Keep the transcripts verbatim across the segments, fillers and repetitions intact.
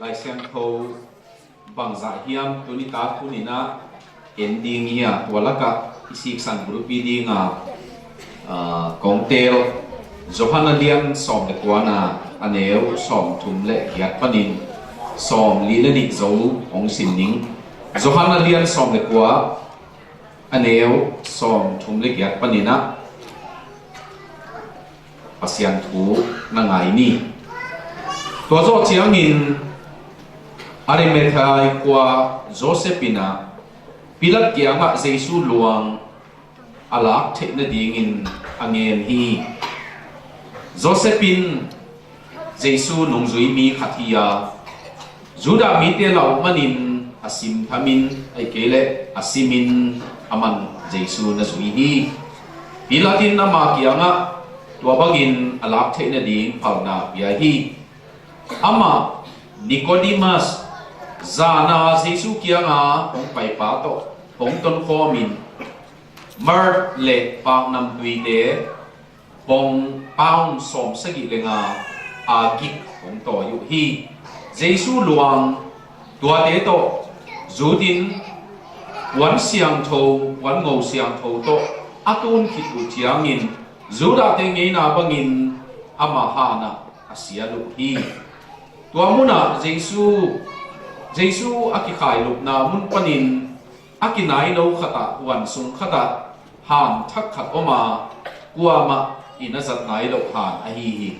Lai Siangtho bangzah hiam tuni tak hun in ah en ding hi a, tua lakah i siksan group i ding a, aa, kong teel Johan a lian sawm le kuana, a neu sawm thum le giat panin sawm li le nih zo hong sim ning. Johan a lian sawm le kua, a neu sawm thum le giat panin ah Pasian thu na ngai ni. Tua zawh ciangin Arimathea khua Joseph in ah Pilat kiangah Jesu luang a lak theih nadingin a ngen hi. Joseph in Jesu nungzui mi khat hi a, Judah mite lauh manin a simthamin, ahih kei leh a simin aman Jesu na zui hi. Pilat in ama kiangah tua bangin a lak theih nading phalna pia hi. Amah Nicodemus, zana Jesu kianga hong paipa tawh hong tonkhawmin, myrrh le paknamtuite bong pound sawm sagih le nga a gik hong tawi uh hi. Jesu luang tuate tawh zutin puan siangtho, puan ngo siangtho tawh a tun khit uh ciangin Judahte ngeina bangin ama hanah a sial uh hi. Tua munah Jesu, Jesu a kikhailupna mun panin a kinailo khatah, huan sung khatah han thak khat om a, kuamah in a zat nai loh han ahi hi.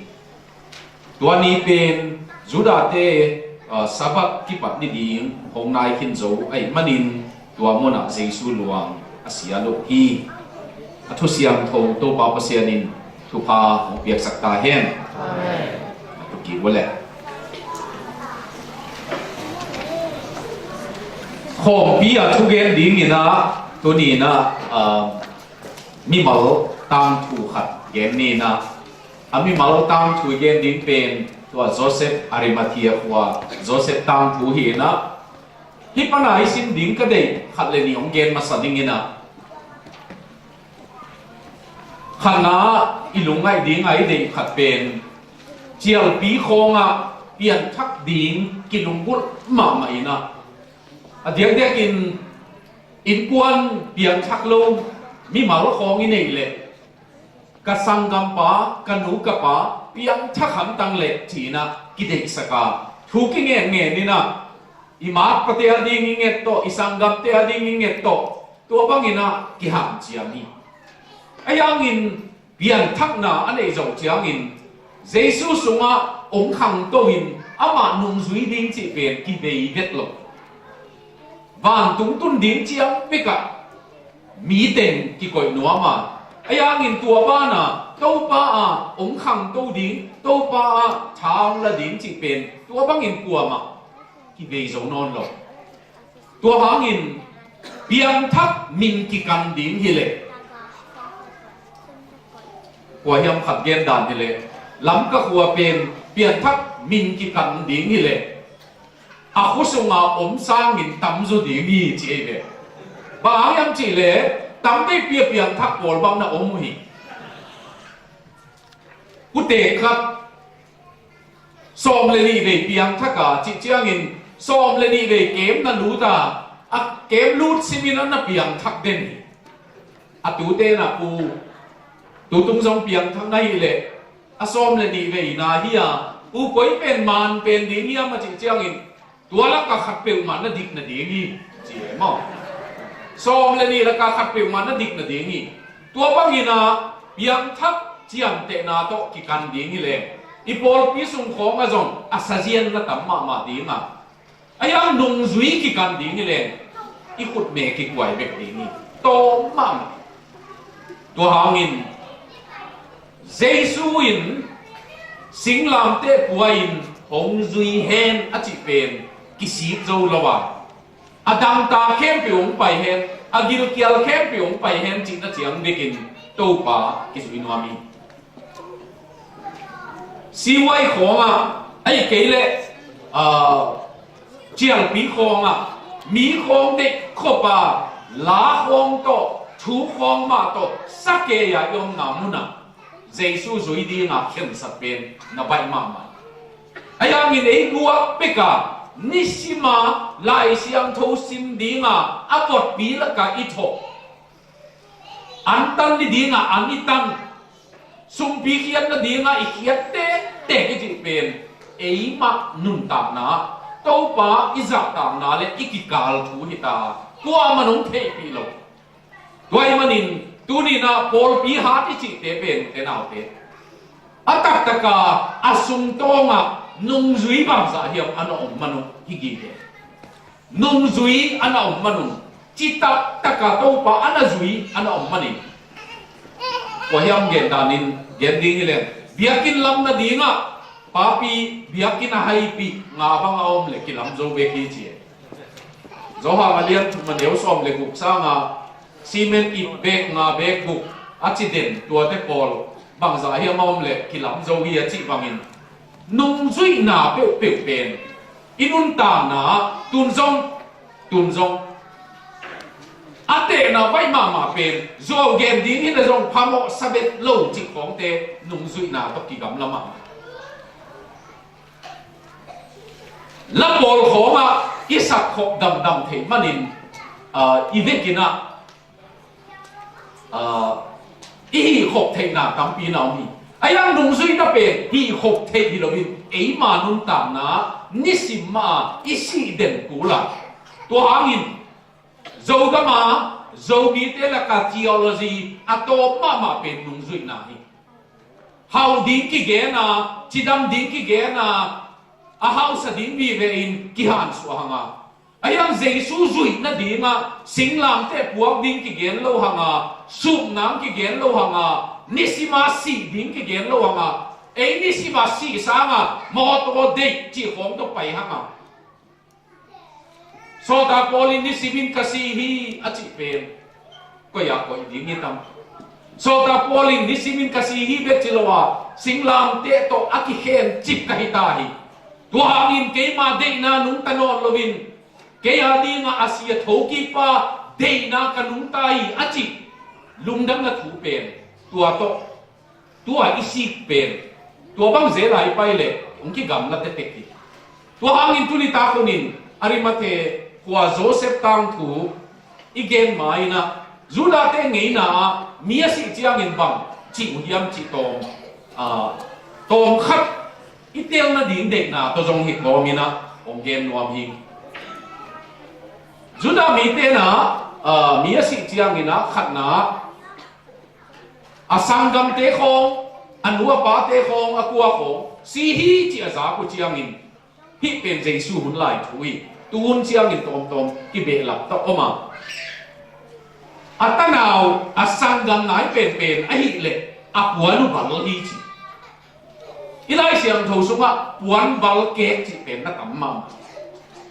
Tua ni pen Judahte, aa, Sabbath kipat ni ding hong nai khin zo ahih manin tua munah Jesu luang a sial uh hi. A thu siangtho Topa Pasian in thupha hong piaksak ta hen. Amen. A thu kik uh leh. Khawmpi a thugen dingin ah tuni in ah, aa, mimal tangthu khat gen ni in ah, a mimal tangthu i gen ding pen tua Joseph, Arimathea khua Joseph tangthu hi in ah, hih pana i sim ding ka deih khat le nih hong gen masa ding in ah, khatna i lungngaih ding a i deih khat pen cialpi khawngah pianthak ding kilunggulh mahmah in ah, a diakdiakin innkuan piangthak lo mimal khawng i neih leh ka sanggampa, ka nu ka pa piangthak hamtang leh ci in ah kideihsak a, thu kingenngen in ah i matpate a ding i nget tawh, i sanggamte a ding i nget tawh, tua bangin ah kihamciam hi. Ahi hangin pianthakna a neih zawh ciangin Jesu sungah hong khangto in amah nungzui ding cih pen kivei vet lo. Vantung tun ding ciang bekah mi teng kikoih nuam a, ahi hangin tua banah Topa a hong khangto ding, Topa a tha hong la ding cih pen tua bangin kuamah kivei zo nawn lo. Tua hangin piangthak min kikan ding hileh, kua hiam khat gen dan hileh, Lamka khua pen piangthak min kikan ding hileh, a khua sunga om sangin tamzaw ding hi ci ei ve. Bang hang hiam cihleh, tamveipi a piangthak pawl bang na om uh hi. Khuate khat sawm le nih vei piangthak a cih ciangin, sawm le nih vei kem na lut a, a kem lut simin a na piangthak den hi. A tute na pu, tutung zong piangthak na hileh, a sawm le nih vei na hi a, pu koi pen man pen ding hiam a cih ciangin, tua lakah khat peuhmah na dik nading hi, ci e maw. Sawm le nih lakah khat peuhmah na dik nading hi. Tua bangin ah piangthak ciamtehna tawh kikan ding hileh, i pawlpi sung khawngah zong a sazian na tam mahmah ding a, a hiang nungzui kikan ding hileh, i khutme kikuai bek ding hi. Tawm mahmah. Tua hangin Jesu in singlamteh pua-in hong zui hen a cih pen kisik zo lo a, a dangtak khempeuh hong pai hen, a gilkial khempeuh hong pai hen cihna ciang bekin Topa kizui nuam hi. Siuai khawngah, ahih kei leh, aa, cialpi khawngah, mi khawng deih khop a, la khawng tawh, thu khawng mah tawh, sakei a i omna munah Jesu zui dinga khensat pen na baih mahmah. Ahi hangin ei guak peka nisima Lai Siangtho sim dinga a votpi laka i thawh, an tan ni dinga an i tan, sumpi khiatna dinga i khiat tektek i cih pen eimah nuntakna, Topa i zahtakna le i kikal thu hita. Kuamah nong theihpih lo. Tua ahih manin tuninah pawlpi hat i cihte pen, ute naute, a taktaka a sungtawngah nungzui bangzah hiam a na om man uh hi gige. Nungzui a na om man uh, citaktaka Topa a na zui a na om manin. Tua hiam gen danin gen ding hileng, biakinn lam nadingah papi biakinn a haipih nga bang a om le kilam zo bek hi ci. Johan a lian thum a neu sawm le guk sanga cement it bek nga bek guk a ci den tuate pawl bangzah hiam a om le kilam zo hi a cih bangin, nungzuihna peuhpeuh pen i nuntakna tun zong, tun zong a tehna baih mahmah pen zuau gen ding hi le zong phamawh sabet lo cih khawngte nungzuihna tawh kigamla mahmah. La pawl khawngah i sakkhop damdam theih manin, ah, i vekinah, ah, i hihkhop theihna tampi na om hi. Ahi hang nungzuihna pen hihkhop theih hi loin eima nuntakna nisim mah i sih den kula. Tua hangin Zogama Zomite laka theology a tawp mahmah pen nungzuihna hi. Hauh ding kigena, cidam ding kigena, a hausa ding vive in kihansuah hanga. Ahi hang Jesu zuih nadinga singlamteh puak ding kigen lo hanga, supnang kigen lo hanga, nisima sih ding kigen lo hanga, ei nisima sih sanga mawtaw deih cih khawng tawh pai hanga. Sawltak Paul in nisimin ka si hi a cih pen koi-ah koih ding hi tam? Sawltak Paul in nisimin ka si hi bek ci lo a, singlamteh tawh a kikhen cip ka hi ta hi. Tua hangin keima deihna nungta nawn loin kei a dinga a si a thokikpa deihna ka nungta hi a cih lungdamna thu pen tua tawh tua i sik pen, tua bang zela i pai leh hong kigamla tektek hi. Tua hangin tuni tak hunin Arimathea khua Joseph tangthu i gen ma-inah Judate ngeina ah mi a sih ciangin bang cih uh hiam cih tawm, ah, tawm khat i tel nading deihna tawh zong hi kawminah hong gen nuam hi. Judah mite na, ah, mi a sih cianginah khatna a sanggamte khawng, a nu a pate khawng, a kua khawng si hi ci a zak uh ciangin, hih pen Jesu hun lai thu hi. Tu hun ciangin tawmtawm kibehlap ta om a, a tanau a sanggam nai penpen ahih leh a puan uh bal hi ci. I Lai Siangtho sungah puan bal kek cih pen na tam mah.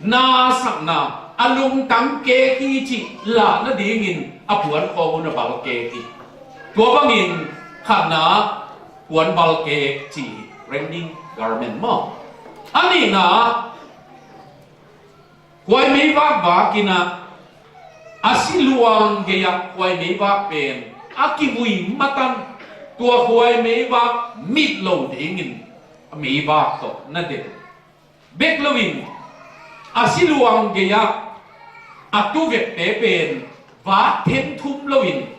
Na sakna a lungtang kek hi cih lah nadingin a puan khawng uh na bal kek hi. Tua bangin khatna puan bal kek cih hi, raining garment maw? A nihna khuai meivak vakinah a si luang gei-ah khuai meivak pen a kivui matan tua khuai meivak mit lo dingin a meivak tawh na den bek loin a si luang gei-ah a tuvekte pen vak themthum loin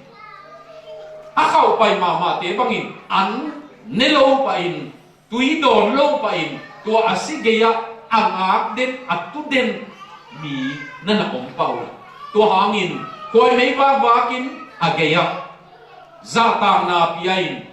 a khauhpai mahmahte bangin an ne lo pahin tui dawn lo pahin tua a si gei-ah a ngak den, a tu den mi na na om pah uh. Tua hangin khuai meivak vakin a gei-ah zahtakna pia-in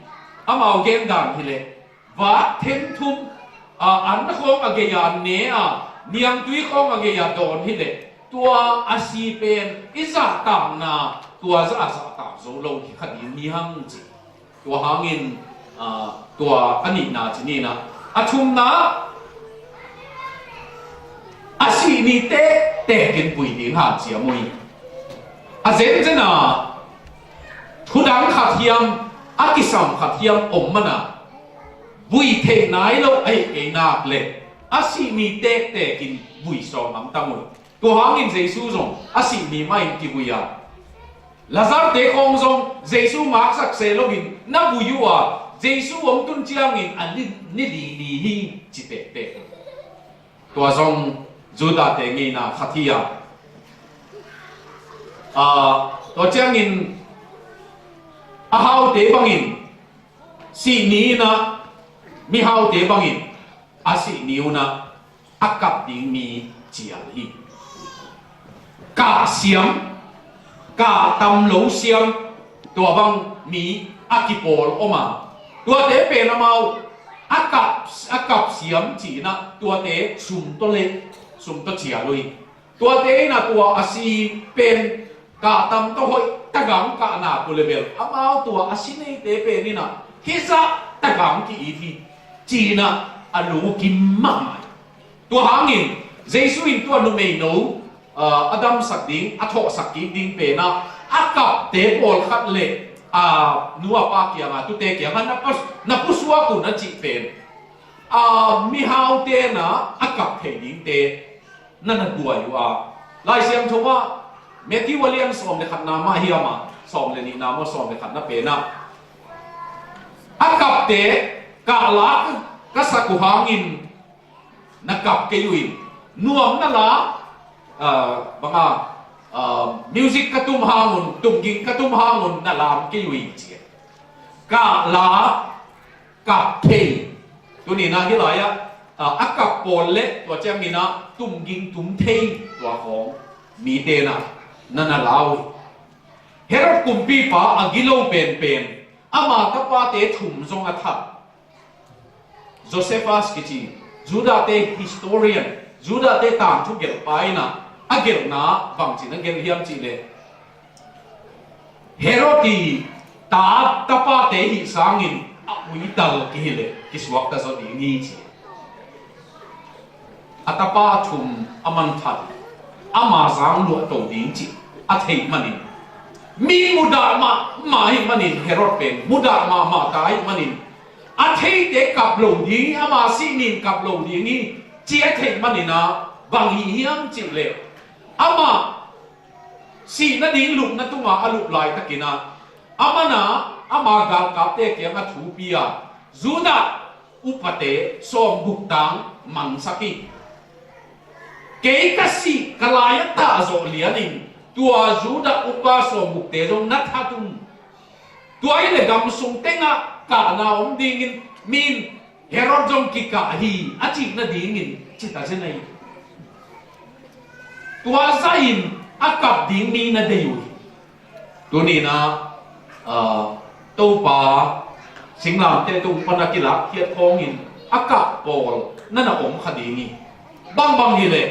amau gen dan hileh vak themthum, a, an khawng a gei-a ne a, niangtui khawng a gei-a dawn hileh tua a si pen i zahtakna tua zah a zahtak zo lo hi kha ding ni hang ci. Tua hangin, ah, tua a nihna ci nina. A thumna, a sih ni tektek in vui ding hanciam uh hi. A zenzen a thudang khat hiam, a kisam khat hiam om mana vui thei nai lo ahi kei nak le a sih ni tektek in vui sawm hamtang uh hi. Tua hangin Jesu zong a sih ni mah in kivui a, Lazar-te khawng zong Jesu ngaksak se loin na vui uh a, Jesu hong tun ciangin a ni, ni li ni hi, ci tektek. Tua zong Judah-te ngeina khat hi a, aa, tua ciangin a haute bangin sih ni-in ah, mihaute bangin a sih ni-un ah a kap ding mi cial hi. Kah siam, kah tam lo siam, tua bang mi a kipawl om a, tuate pen amau a kap, a kap siam ci-in ah tuate sum tawh leh, sum tawh cial uh hi. Tuate in ah tua a si pen kah tam tawh hoih tagang kahna uh leh bel amau tua a si neite pen in ah hih zah tagang ki-it hi, ci-in ah a lungkim mahmah hi. Tua hangin Jesu in tua numeino, aa, a damsak ding, a thawhsak kik ding pen ah a kapte pawlkhat leh, aa, nu a pa kiangah, tute kiangah na pu, na pusuak un a cih pen, aa, mihaute in ah a kap thei dingte na na guai uh a. Lai Siangtho ah Matthew a lian sawm leh khatna mah hiam a, sawm leh nihna maw, sawm leh khatna pen ah a kapte kah la ka sak uh hangin na kap kei uh in, nuam na la, aa, bang a, aa, music ka tum hang un, tumging ka tum hang un na lam kei uh in, ci. Kah la, kap thei. Tuni-in ah hih lai-ah, aa, a kap pawl leh tua ciangin ah tumging tum thei tua khawng mite in ah na na la uh hi. Herod kumpipa a gilo penpen, ama tapate thum zong a that. Josephus kici, Judah-te historian, Judah-te tangthu gelhpa in ah a gelhna bangci-in a gelh hiam cih leh, Herod i ta tapate hih sangin a uital kihih leh kisuakta zaw ding hi, ci. A tapa thum a man that, ama zang luah to ding cih a theih manin, mi mudah mahmah ahih manin, Herod pen mudah mahmah ta ahih manin, a theite kap lo ding hi, ama sih ni-in kap lo ding hi, ci a theih manin ah bang hi hiam cih leh, amah sih nading lupna tungah a lup laitakin ah, amah in ah ama galkapte kiangah thupia, Judah upate sawmguk tang mangsak hi. Kei ka sih ka lai a tah zawh lianin tua Judah upa sawmgukte zong na that un. Tua hi leh gam sung tengah kahna om dingin, mi in Herod zong kikah hi a cih nadingin ci ta zen ahi. Tua zahin a kap ding mi na deih uh hi. Tuni-in ah, aa, Topa singlamteh tung pan a kilakkhiat khawngin a kap pawl na na om kha ding hi. Bangbang hi leh,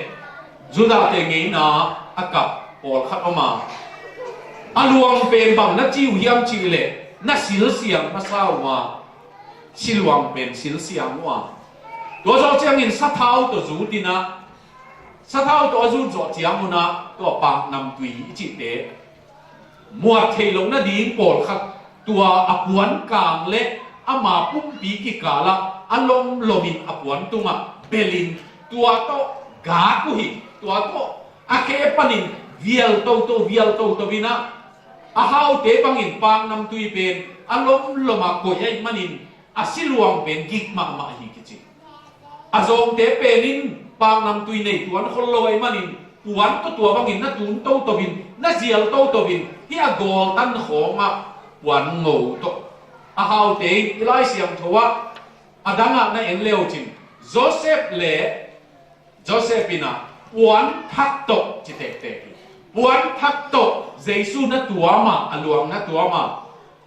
Judah-te ngeina a kap pawlkhat om a, a luang pen bang na ci uh hiam cih leh, na silsiang masa uh a, siluang pen silsiang uh a, tua zawh ciangin sathau tawh zut in ah, sathau tawh a zut zawh ciangun ah tua paknamtui i cihte muat theih loh nading pawlkhat, tua a puan kang leh ama pumpi kikalah a lomlomin a puan tungah belhin, tua tawh gak uh hi. Tua tawh a khe panin vial toto, vial toto in ah, a haute bangin paknamtui pen a lomlomah koih ahih manin a siluang pen gik mahmah hi kici. A zawngte pen in paknamtui nei tuan khol lo ahih manin, puan tawh tua bangin na tun totoin, na zial totoin, hih a gawltan khawngah puan ngo tawh. A haute in i Lai Siangtho ah a dangah na en le uh cin, Joseph le Joseph in ah puan thak tawh ci tektek hi. Puan thak tawh Jesu na tuam a, a luang na tuam a,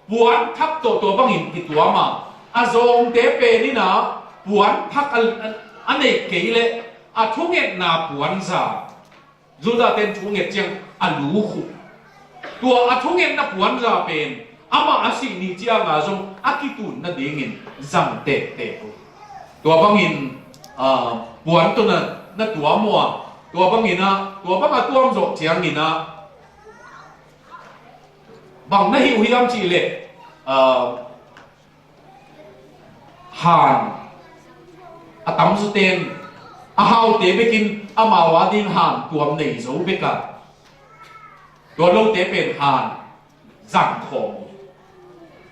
puan thak tawh tua bangin kituam a, a zawngte pen in ah puan thak a, a, a neih kei leh a thungetna puanza, Judah-te'n thunget ciang a lu khuh. Tua a thungetna puanza pen amah a sih ni cianga zong a kitun nadingin zang tektek uh. Tua bangin, aa, puan tawh na, na tuam uh a, tua bangin ah, tua bang a tuam zawh ciangin ah bang na hih uh hiam cih leh, aa, han, a tamzawte'n a haute bekin amau ading han tuam nei zo bek a, tua lote pen han zang khawm uh.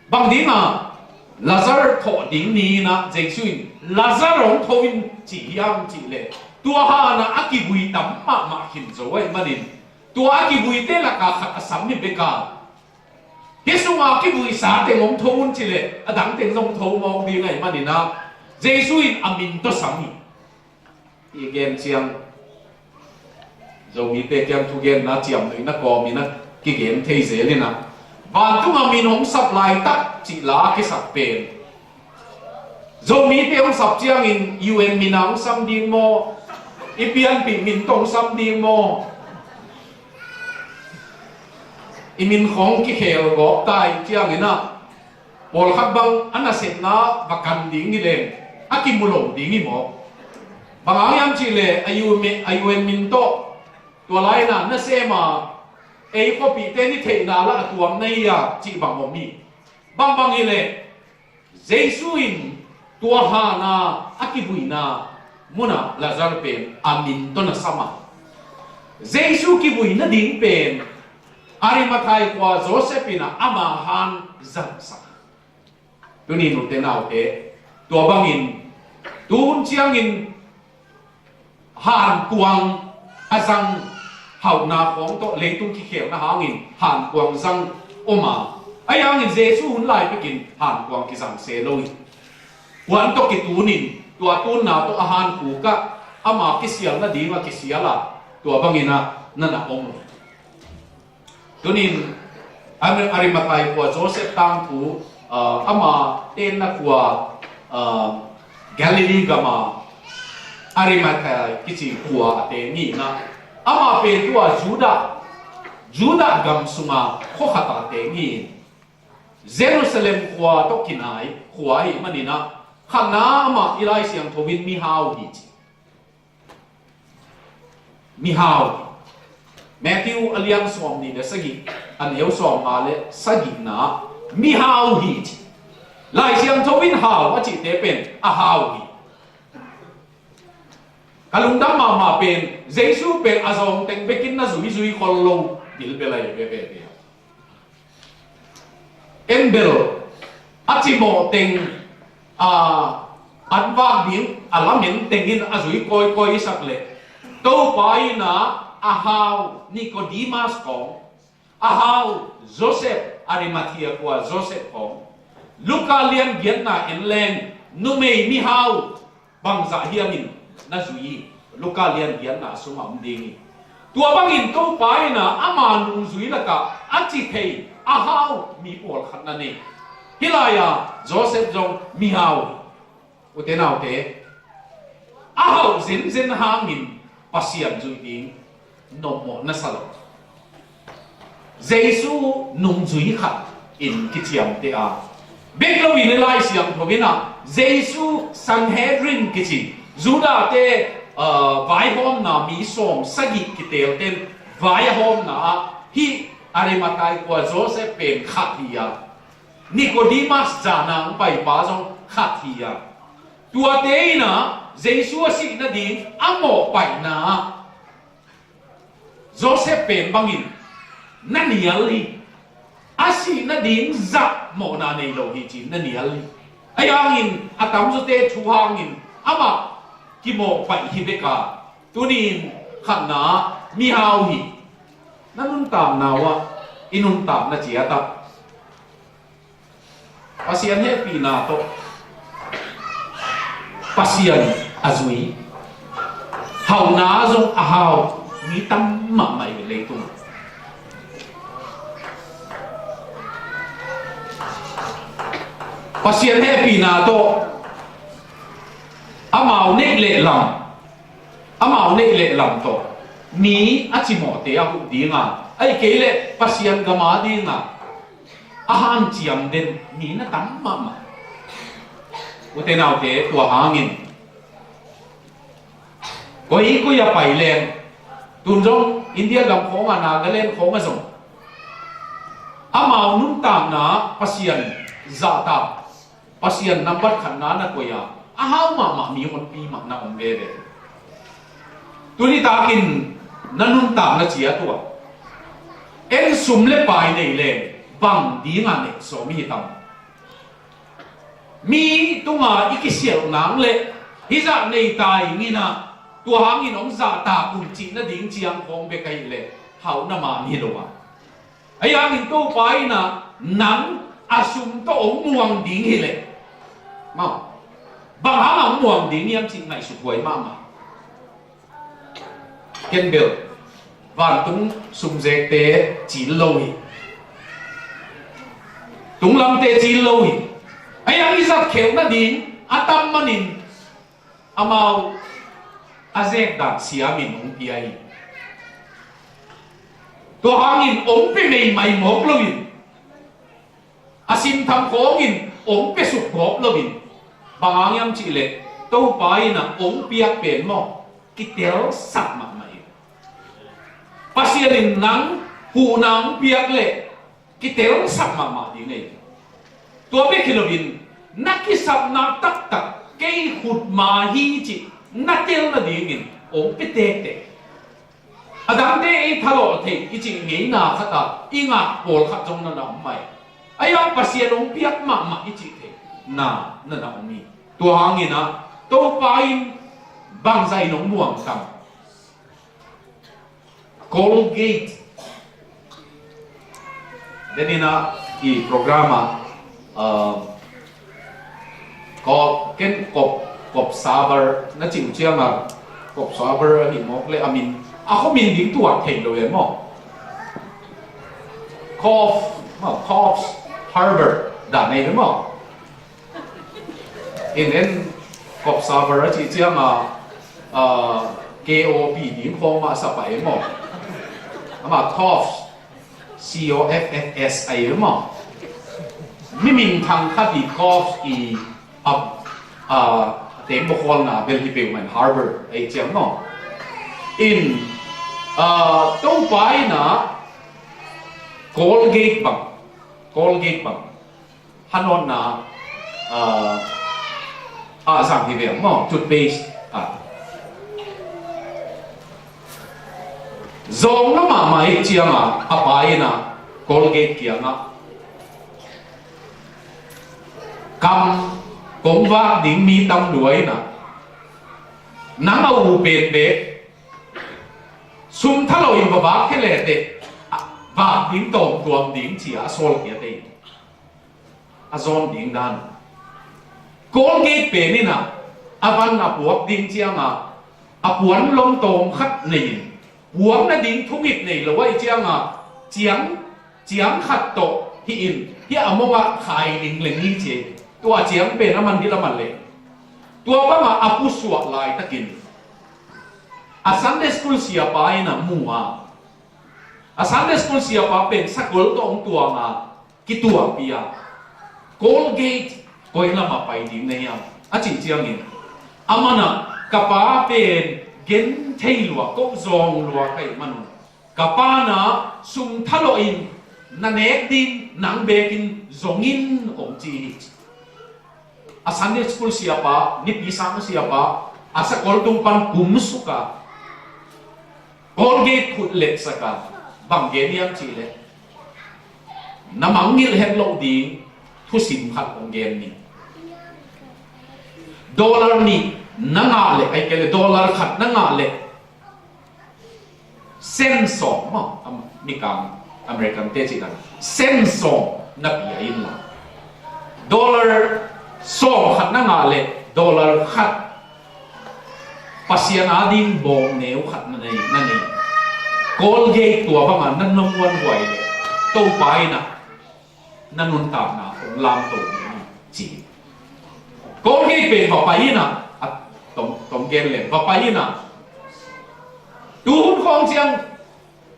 Bang dingah Lazar thawh ding ni-in ah Jesu in Lazar hong tho in ci hiam cih leh, tua hanah a kivui tam mahmah khin zo ahih manin, tua a kivuite lakah khat a sam hi bek a, hih sungah kivui sa teng hong tho un ci leh a dang teng zong tho mawk ding ahih manin ah Jesu in a min tawh sam hi. I gen ciang Zomite kiang thugenna ciamnuihna kawmin a kigen thei zel in ah, vantungah min hong sap laitak cih la a kisak pen, Zomite hong sap ciangin U N min a hong sam ding maw, i pianpih min tawh hong sam ding maw, i min khawng kikhel gawp ta ih ciangin ah, pawlkhat bang a nasepna va kan ding hi leng a kimu lo ding hi maw? Bang hang hiam cih leh a U N min tawh tua lai-in ah nasem a, ei khuapihte in i theihna lah a tuam na hi a cih bang om hi. Bangbang hi leh Jesu in tua hanah a kivuina munah Lazar pen a min tawh na sam a, Jesu kivui nading pen Arimathai khua Joseph in ah ama han zangsak. Tuni nute naute, tua bangin tun ciangin hankuang a zang, hauhna khawng tawh leitung kikhelna hangin hankuang zang om a, ahi hangin Jesu hun lai bekin hankuang kizang se lo hi. Puan tawh kitunin tua tunna tawh a hankhuk ah ama kisial nading a kisial a, tua bangin ah na na om lo. Tunin Ari-, Arimathai khua Joseph tangthu, ah, ama tenna khua, ah, Galilee gama Arimathai kici khua a teng hi in ah, ama pen tua Judah, Judah gam sunga khua khat a teng hi. Jerusalem khua tawh kinai khua ahih manin ah, khatna amah i Lai Siangtho in mihau hi ci. Mihau hi. Matthew a lian sawmnih le sagih, a neu sawmnga le sagihna ah mihau hi ci. Lai Siangtho in hau a cihte pen a hau hi. Ka lungdam mahmah pen Jesu pen a zawng teng bekin na zuizui khol lo bilbel ahi veve. En bel a cimawh teng, a, an vak ding a lamen tengin a zui kawikawi i sak leh, Topa in ah a hau Nicodemus khawng, a hau Joseph, Arimathea khua Joseph khawng, Luka lian giatna en leng numei mihau bangzah hiamin na zui hi. Luka lian giatna sungah om ding hi. Tua bangin Topa in ah ama nungzui lakah a ci thei, a hau mi pawlkhat na nei. Hih lai-a Joseph zong mihau hi. Ute naute, a hauh zenzen hangin Pasian zuih ding nopmawh na sa lo. Jesu nungzui khat in kiciamteh a, bek loin i Lai Siangtho in ah Jesu Sanhedrin kici Judah-te, ah, vaihawmna mi sawm sagih kiteelte'n vai a hawmna ah hih Arimathai khua Joseph pen khat hi a, Nicodemus zahna hong paipa zong khat hi a, tuate in ah Jesu a sih nading a mawhpaihna ah Joseph pen bangin na nial hi. A sih nading zah mawhna nei lo hi ci-in na nial hi. Ahi hangin a tamzawte thu hangin amah kimawhpaih hi bek a, tuni-in khatna mihau hi. Na nuntakna uh ah i nuntakna ciat ah Pasian hehpihna tawh Pasian a zui, hauhna zong a hau mi tam mahmah hi ve leitungah. Pasian hehpihna tawh amau neih leh lam, amau neih leh lam tawh mi a cimawhte a huh dinga, ahih kei leh Pasian gam a dinga a hanciam den mi na tam mahmah. Ute naute, tua hangin koikoi a pai leng, tun zong India gam khawngah, Nagaland khawngah zong amau nuntakna Pasian zahtak, Pasian nambat khatna na koih a, a hau mahmah mi honpi mah na om veve. Tuni takin na nuntakna ciat uh ah en sum le pai nei leng, Bang dinga neh sawm i hi tam? Mi tunga i kisialh nang le hizah nei ta ing inah, tua hangin hong zahtak un cih nading ciang khawng bek ahih leh hauh na mah hi lo a. Ahi hangin Topa inah nang a sum tawh hong muang ding hi leh, maw, bang hanga hong muang ding hiam cih ngaihsut huai mahmah. Ken bel vantung sumzekte cil lo hi. Tunglamte cil lo hi. Ahi hang i zat khelh nading a tam manin amau a zekdan siamin hong pia hi. Tua hangin hong pia meimai mawk loin, a simtham khawngin hong pia suk gawp loin, bang hang hiam cih leh Topa inah hong piak pen maw, kitelsak mahmah hi. Pasian in nang huhna hong piak leh kitelsak mahmah ding hi. Tua bek hi loin na kisapna taktak kei khut ma hi cih na tel nadingin hong pia tektek. A dangte ei thalawh theih i cih ngeina khat a i ngak pawlkhat zong na na om mai. Ahi hang Pasian hong piak mahmah i cih theih na na na om hi. Tua hangin ah Topa in bangzah in hong muang tam? Colgate. Deninah i program ah, uh, kop, ken kop, kop sabar na cih uh cianga, kop sabar ahi mawk le a min, a khuamin ding tuak thei lo e maw? Cough, maw, Coffs Harbour dan ei ve maw? In en, kop sabar a cih cianga, uh, K O P ding khawng mah sa pah e maw? Amah Coffs, C O F F S ahi ve maw? Mi minthang khat i Coffs i a, a, a teng bawkhawlna bel hi peuhmah in Harbour ahi ciang maw? In, uh, Topa inah Colgate bang, Colgate bang hanawtna, ah, ah, sang hi ve maw, toothpaste, ah. Zawng lo mahmah hi cianga a pa inah Colgate kiangah, kam kong vak ding mi tam lua inah, nang a u pen bek sum thalawh in va vak khe leteh, ah, vak ding tawmtuam ding ci-a a sawlkhia te in a zawn ding dan. Colgate pen inah a van a puak ding cianga a puan lom tawm khat nei in, puak nading thungit nei lo ahih cianga ciang, ciang khat tawh hi in, hiah a mongah khai lingleng hi ci. Tua ciang pen a man hi la man leh, tua bangah a pusuah laitakin a Sunday school siapa inah mu a, a Sunday school siapa pen sakol tawh hong tuanga kituahpih a, Colgate koi lamah pai ding na hiam a cih ciangin, aman ah, ka pa pen gen thei lua, ko zawng lua ka hih manun, ka pa na sum thalawh in na nek ding nang bekin zong in, hong ci hi. A Sunday school siapa, nipi sang siapa, a sakol tung pan kumsuk a, Colgate khut letsak a, bang gen hiam cih leh, na mangngilh het loh ding thusim khat hong gen ni. Dollar nih na ngah leh, ahih kei leh dollar khat na ngah leh, sen sawm maw, am-, mikang American te cih dan, sen sawm na pia inla, dollar sawm khat na ngah leh dollar khat Pasian ading bawng neu khat na nei, na nei. Colgate tua banga na nong muanhuai leh Topa inah na nuntakna hong lamto ding hi ci. Colgate pen va pai inah, a, tong, tong gen leng va pai inah, tu hun khawng ciang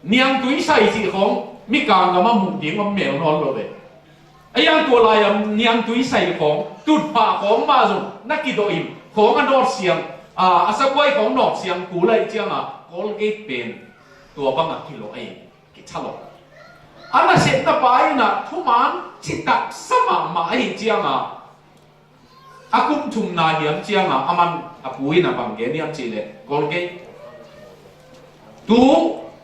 niangtui sai cih khawng mikang gam a muh ding om mel nawn lo ve. A iang tua lai-a niangtui sai khawng, tutphah khawng mah zong na kidawh in, khawng a nawt siang, a, a sabuai khawng nawt siang kul ahih cianga Colgate pen tua banga kilawh ahi, kithalawh. A nasepna pa inah thuman citak sa mahmah ahih cianga, a kum thumna hiam cianga aman a pu inah bang gen hiam cih leh, Colgate, tu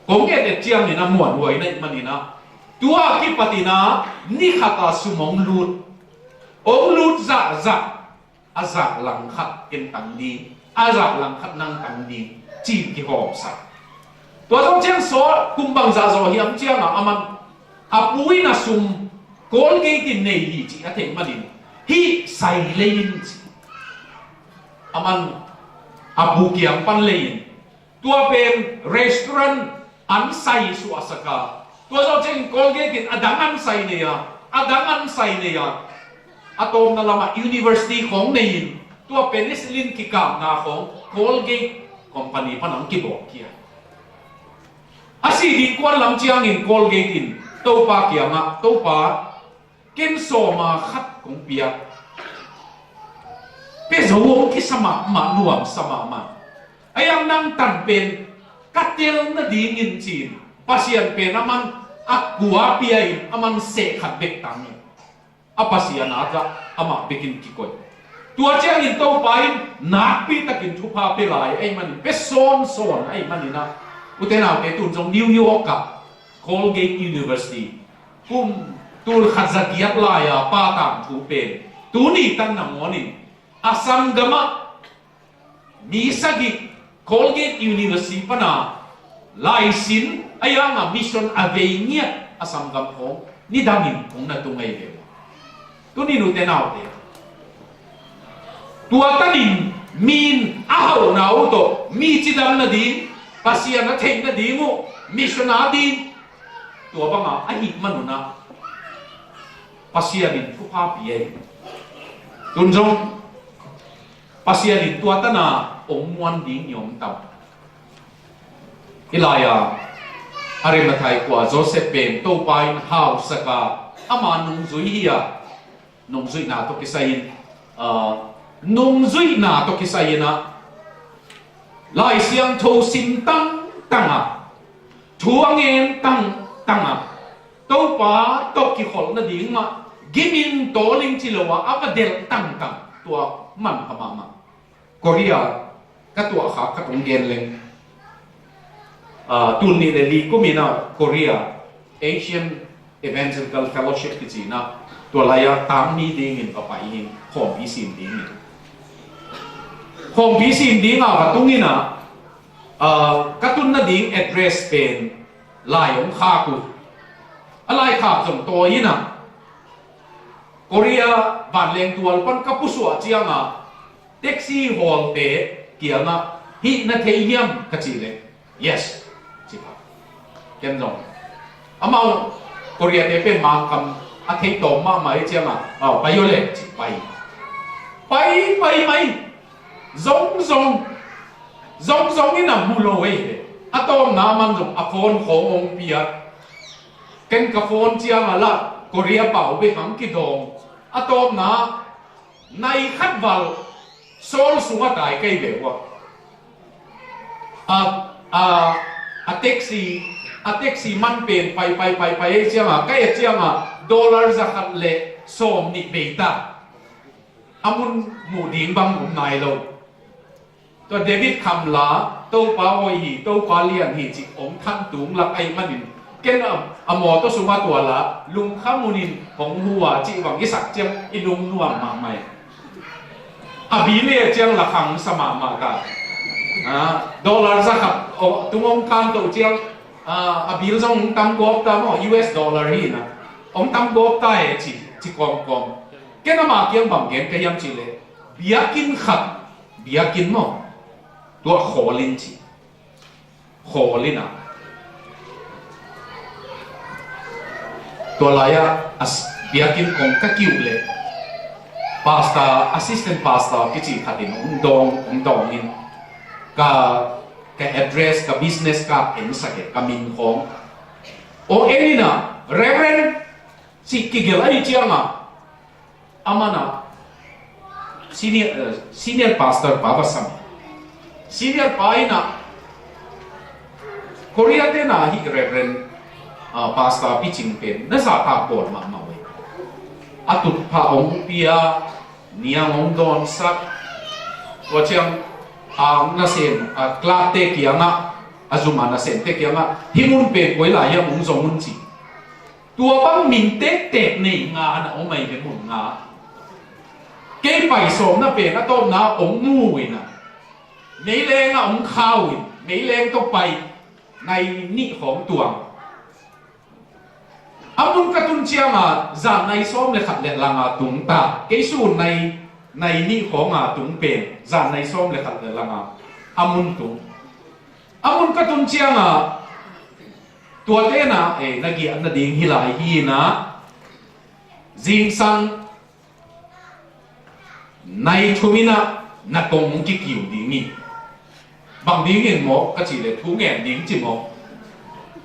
kong et et ciangin a muanhuai na hih maninah, Tua kipatina ni khata sum hong lut, hong lut zahzah, a zah langkhat ken tang ding, a zah langkhat nang tang ding, ci-in kihawmsak. Tua zong ciang saw kum bangzah zaw hiam cianga aman a pu in a sum Colgate in nei hi cih a theih manin hih sai lei in ci. Aman a pu kiang pan lei in tua pen restaurant an sai suahsaka. Tua zawh ciangin Colgate in a dang an sai nei a, a dang an sai nei a, a tawpna lamah university khawng nei in tua penicillin kikapna khawng Colgate company pan hong kibawk hi a. A si ding kuan lam ciangin Colgate in Topa kiangah, Topa, ken sawma khat kong pia, pia zo hong kisa mahmah, nuamsa mahmah. A yang nang tan pen ka tel nadingin ci-in Pasian pen aman a kua pia in aman seh khat bek tang in a Pasian a tah amah bekin kikoih. Tua ciangin Topa in nakpi takin thupha pia lai ahih manin, pia sawnsawn ahih manin ah, ute naute, tun zong New York ah Colgate University kum tul khat za giat lai-a pa tangthu pen tuni tan nangawnin a sanggamah mi sagih Colgate University pana laisin a yanga mission a vei ngiat a sanggam khawng nidangin kong na tung ahi ve. Tuni nute naute, tua tanin min a hauhna uh tawh mi cidam nading, Pasian a theih nading uh mission a ding, tua banga ahih manunah Pasian in thupha pia hi. Tun zong Pasian in tua tana ong muan ding i om tam. Hi lai-a Arimathai khua Joseph pen Topa in hausaka ama nungzui hi a, nungzuihna tawh kisai in, ah, nungzuihna tawh kisai in ah Lai Siangtho sim tangtang a, thu a ngen tangtang a, Topa tawh kikholh nading mah gimin tawling ci lo a, a va delh tangtang, tua manpha mahmah. Korea ka tuahkhak khat hong gen leng. Ah, tul nih le li kumin ah Korea Asian Evangelical Fellowship kici in ah, tua lai-a tangmi dingin va pai in, khawmpi sin dingin. Khawmpi sin dingah va tung in ah, ah, ka tun nading address pen lai hong khak uh. A lai khak zong tawi in ah, Korea vanleng tual pan ka pusuah ciangah taxi hawlte kiangah, "Hih na thei hiam?" ka cih leh, "Yes," ci pah. Ken zong amau Korea te pen Mangkam a thei tawm mahmah hi ciangah, "Ah, pai aw leh," ci, pai. Pai, pai, pai. Zong, zong. Zong, zong in a mu lo ei ve. A tawpna man zong a phone khawng hong pia. Ken ka phone ciangah lah Korea pau bek hong kidawng. A tawpna nai khat val sawl sungah tai kei ve ua. A, a, a taxi, a taxi man pen pai, pai, pai, pai ei ciangah, ka et ciangah dollar za khat le sawm nih bei ta. A mun muh ding bang om nai lo. Tua David Khamla, Topa hoih hi, Topa lian hi cih hong than tung lak ahih manin, ken a, a mawtaw sungah tua la lungkham hunin hong hu a cih bang i sak ciang i lungnuam mahmah hi. A bil le ciang la khang sa mahmah ka. Ah, dollar za khat tung hong kan to ciang, ah, a bil zong hong tam gawp ta maw, U S dollar hi na. Hong tam gawp ta e ci, ci kawmkawm. Ken ama kiang bang gen ka hiam cih leh, biakinn khat, biakinn maw, tua khawl in ci. Khawl in ah, tua lai-ah a s-, biakinn kong ka kiuh leh pastor, assistant pastor kici khat in hong dawng, hong dawng in ka, ka address, ka business card en sak e, ka min khawng. Hong en in ah, Reverend ci kigelh ahih ciangah, aman ah senior, eh, senior pastor pa va sam. Senior pa in ah, Korea te na hih Reverend, ah, Pastor Pi Cing pen na zahtak bawl mahmah uh hi. A tutphah hong pia, niang hong dawnsak. Tua ciang, ah, nasem, ah, clerk te kiangah, a zum a nasemte kiangah, hih mun pen koi lai hiam hong zong un ci. Tua bang min tektek nei nga na om ahi ve, mun nga. Kei pai sawmna pen a tawpna hong mu in a, meileng ah hong khau in, meileng tawh pai, nai nih khawng tuang. A mun ka tun ciangin zan nai sawm le khat le langa tung ta. Kei sun nai, nai nih khawnga tung pen zan nai sawm le khat le langa a mun tung. A mun ka tun ciangin tuate na, eh, na giah nading hi lai hi na, zingsang nai thum in a na kong kikiu ding hi. Bang dingin maw ka cih leh thu ngen ding ci maw?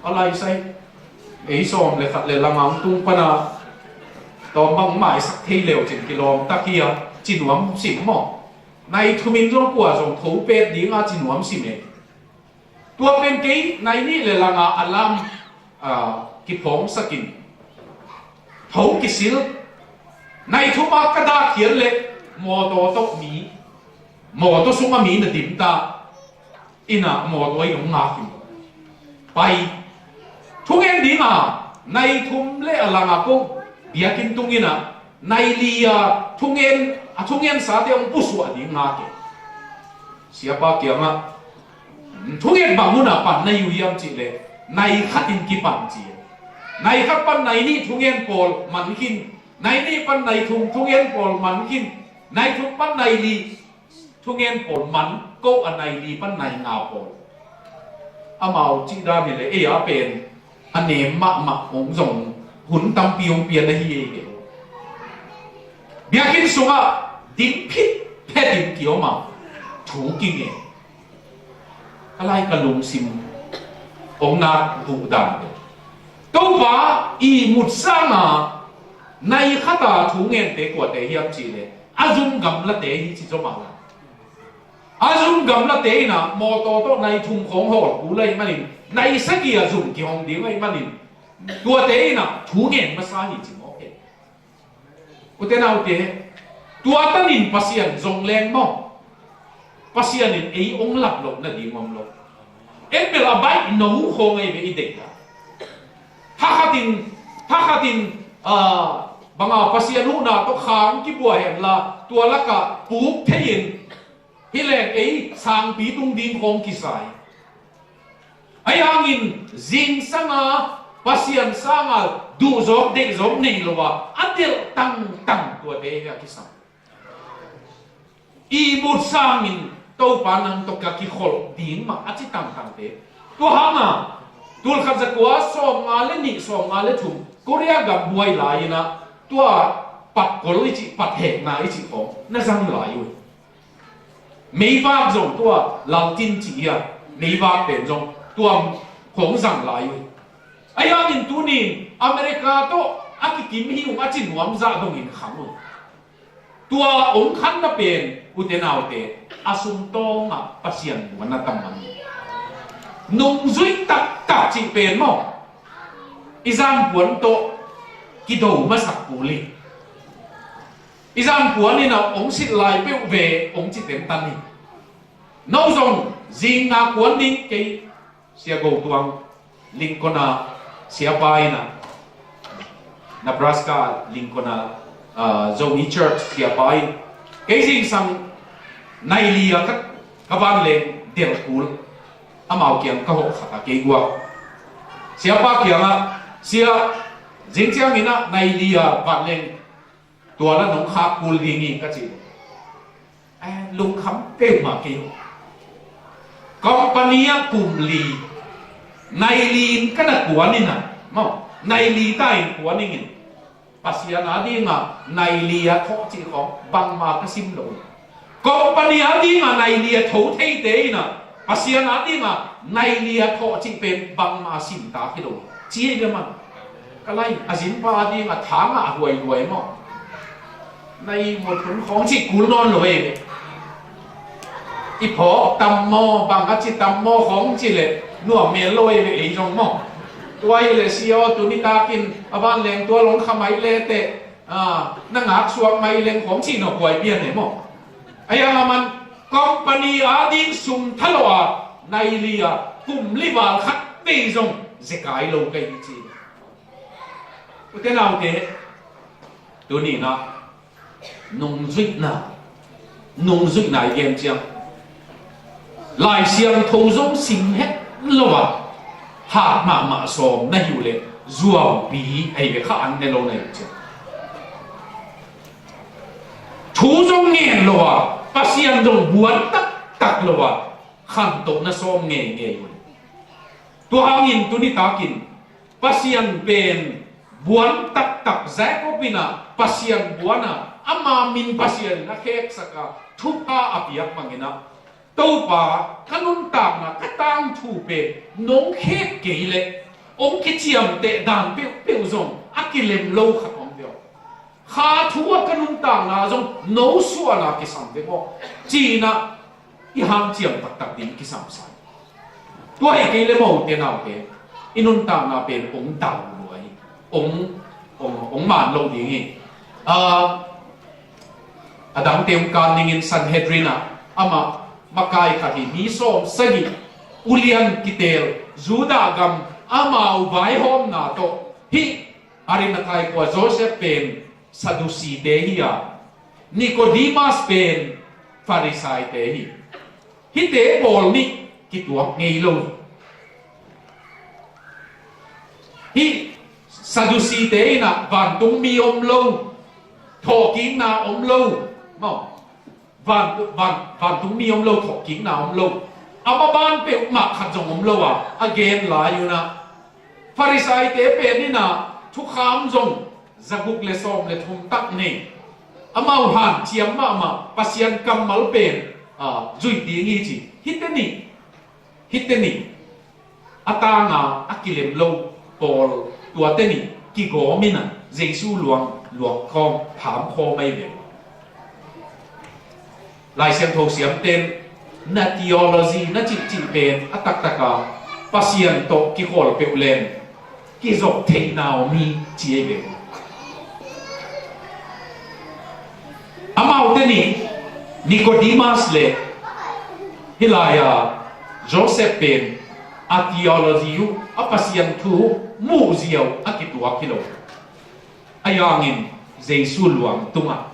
A lai sai, ei sawm le khat le langa hong tung pan a, tawm bang maisak thei leu cin kilawm tak hi a, ci nuam sim maw? Nai thum in zong kua zong tho pet ding a ci nuam sim e. Tua pen kei nai nih le langa a lam, ah, kiphawngsak in, tho kisil. Nai thum a ka dak hial le mawtaw tawh mi, mawtaw sung a mi na dim ta in a, mawtaw in hong ngak in pai. Thungen ding a, nai thum le a langa ko biakinn tung in a, nai li a thungen, a thungen sate hong pusuah ding ngak e. Siapa kiangah, thungen bang hun a pan na hi uh hiam cih leh, nai khat in kipan ci. Nai khat pan nai nih thungen pawl man khin, nai nih pan nai thum thungen pawl man khin, nai thum pan nai li thungen pawl man, ko a nai li pan nai nga pawl. Amau cih dan hi leh ei a pen a nem mahmah hong zong hun tampi hong pian ahi ei ve. Biakinn sungah dim phit phet in kiom a, thu kinge. Ka lai ka lungsim hong nak buh dan ve. Topa ihmut sanga nai khata thu ngente kuate hiam cih leh a zum gamlate hi ci zom a la. A zum gamlate in a mawtaw tawh nai thum khawng hawl kul ahih manin, nai sagih a zum kihong ding ahih manin, tuate in a thu ngen masa hi ci mawk e. Ute naute, tua tanin Pasian zong leng maw, Pasian in ei hong lap loh nading om lo. En bel a baih no khawng ahi ve i deih a. Thakhat in, thakhat in, ah, banga Pasian huhna tawh khang kibuai henla, tua lakah puk thei in, hi leng ei sangpi tung ding khawng kisai. Ahi hangin zingsanga Pasian sanga duhzawk deihzawk nei lo a, a delh tangtang tuate hi a kisam. Ihmut sangin Topa nang tawh ka kikholh ding mah a ci tangtangte. Tua hanga tulkhat zakua sawmnga le nih, sawmnga le thum Korea gam buai lai-in ah tua patkol i cih, pathekna i cih khawng na zang lai uh. Meivak zong tua laltin cih hi a, meivak pen zong tua khawng zang lai uh. Ahi hangin tunin America tawh a kikim hi ung a ci nuam zah dongin khang uh. Tua hong khanna pen ute naute, a sumtawngah Pasian muanna tam mang. Nungzui taktak cih pen maw, i zanpuan tawh kido masak kul hi. I zanpuan in a hong silh lai peuh ve hong ci tentan hi. No zong zingna kuan ding kei, Sia Go Tuang, Lincoln a siapa in a, Nebraska Lincoln a, ah, Zomi Church siapa in, kei zingsang nai li a ka, ka vanleng delh kul, amau kiang ka hawh khat a kei guak. Siapa kiangah, sia, zing ciangin ah nai li a vanleng tua la nong khak kul ding hi ka ci. Eh, lungkham peuhmah kei uh. Company ah kum li, nai li in ka na kuan in a, maw, nai li ta in kuan ing in. Pasian a dingah nai li a thawh cih khawng bangmah ka sim lo. Company a dingah nai li a tho theite in a, Pasian a dingah nai li a thawh cih pen bangmah sim ta hi lo. Ci hi ve man. Ka lai, a zin pa a dingah tha ngah huaihuai maw? Nai mawthun khawng cih kul nawn lo ei ve. I phawk tam maw, bang a ci tam maw khawng ci leh nuam mel lo ei ve ei zong maw? Tua hi leh sia aw, tuni takin a vanleng tua long kha mai le teh, ah, na ngak suak mai leng khawng ci nawk huai pian e maw? Ahi hang a man company a ding sum tha lo a, nai li a kum li val khat vei zong zekai lo ka hi ci. Ute naute, tuni-in ah nungzuihna, nungzuihna i gen ciang, Lai Siangtho zong sim het lo a, hat mahmah sawm na hi uh leh zuaupi ahi ve, kha an ne lo na hi uh ciang. Thu zong ngen lo a, Pasian zong buan taktak lo a, khantohna sawm ngeingei uh. Tua hangin tuni takin Pasian pen buan taktak, Jacob in ah Pasian buan a, ama min Pasian in a kheksak a, thupha a piak bangin ah, Topa, ka nuntakna, ka tangthu pen nong khek kei leh hong kiciamteh dan peuhpeuh zong a kilem lo khat om ve aw. Kha thu ah ka nuntakna zong no suahna kisam ve maw, ci-in ah i hanciam taktak ding kisam sa hi. Tua hi kei leh maw, ute naute, i nuntakna pen hong dau lua hi, hong, hong, hong man lo ding hi. Ah, a dangte hong kan dingin Sanhedrin ah amah makai khat hi, mi sawm sagih, ulian kiteel, Judah gam, amau vaihawmna tawh, hih Arimathai khua Joseph pen Sadducee-te hi a, Nicodemus pen Farisai-te hi. Hihte pawl nih kituak ngei lo. Hih Sadducee-te in ah vantungmi om lo, thawhkikna om lo, maw? Van, van, vantungmi om lo, thawhkikna om lo. A maban peuhmah khat zong om lo a, a gen lai un ah, Farisai-te pen in ah thukham zong zaguk le sawm le thum tak nei. Amau hanciam mahmah, Pasian kammal pen, ah, zuih ding hi ci. Hihte nih, hihte nih a tanga a kilem lo pawl, tuate nih kigawm in ah Jesu luang luang khawm, pham khawm ahi ve. Lai Siangtho siamten na theology na cihcih pen a taktak a, Pasian tawh kikhawl peuh leng kizop theihna om hi, ci ahi ve. Amaute nih, Nicodemus le hih lai-a Joseph pen a theology uh, a Pasian thu uh muhzia uh a kituak hi lo. Ahi hangin Jesu luang tungah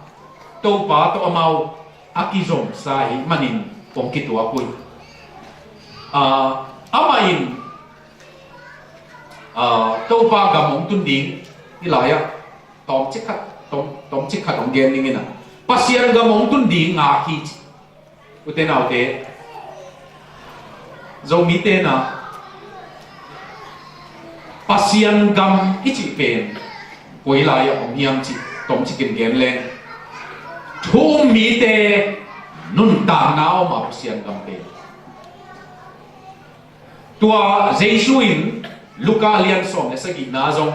Topa tawh amau a kizomsa ahih manin hong kituak uh hi. Ah, amah in, ah, Topa gam hong tun ding, hih lai-ah tawmcik khat, tawm, tawmcik khat hong gen ding in ah, Pasian gam hong tun ding ngak hi ci. Ute naute, Zomite in ah Pasian gam i cih pen koi lai-ah om hiam cih tawmcik in gen leng, thu um mite nuntakna om a, Pasian gam pen. Tua Jesu in Luka lian sawm le sagihna zong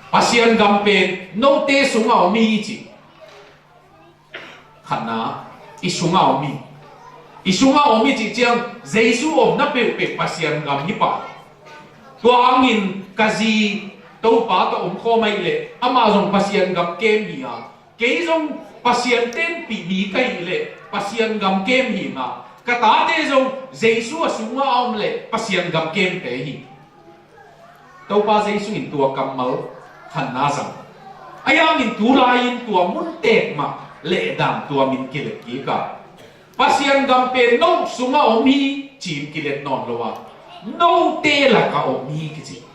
Pasian gam pen note sungah om hi ci. Khatna, i sungah om hi. I sungah om hi cih ciang Jesu omna peuhpeuh Pasian gam hi pah. Tua hangin ka zi Topa tawh om khawm ahih leh amah zong Pasian gam kem hi a, kei zong Pasian tenpih mi ka hih leh Pasian gam kem hi a, ka tate zong Jesu a sungah a om leh Pasian gam kemte hi. Topa Jesu in tua kammal khatna zang. Ahi hangin tulai-in tua mun tek mah lehdan tua min kilet kik a, Pasian gam pen no sungah om hi ci-in kilet nawn lo a, note lakah om hi kici.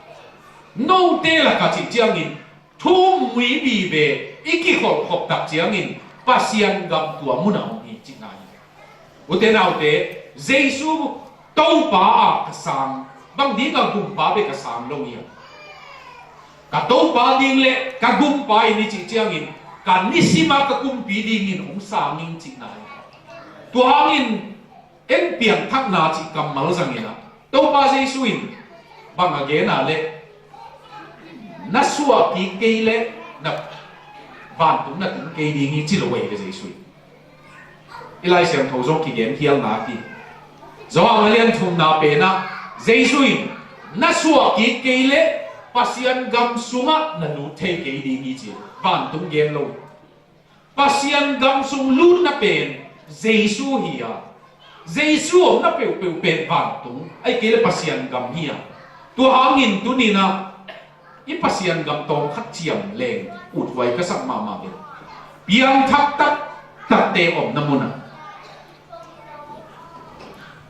Note lakah cih ciangin thu um mi vive i kikholhkhop tak ciangin Pasian gam tua munah om hi cihna hi. Ute naute, Jesu Topa ah ka sang, bang ding a gumpa bek ka sang lo hi a, ka Topa ding le ka gumpa in i cih ciangin ka nisim a ka kumpi dingin hong sang ing cihna hi. Tua hangin en piangthakna cih kammal zangin ah, Topa Jesu in bang a gen a leh, na suah kik kei leh na vantung na tung kei ding hi ci lo ahi ve Jesu in. I Lai Siangtho zong kigen khial nak hi. Johan a lian thumna pen ah Jesu in na suah kik kei leh Pasian gam sungah na lut thei kei ding hi ci, vantung gen lo. Pasian gam sung lutna pen Jesu hi a, Jesu omna peuhpeuh pen vantung, ahih kei leh Pasian gam hi a. Tua hangin tuni-in ah I Pasian gam tawm khat ciam leng uthuai ka sak mahmah ve. Piangthak taktakte omna munah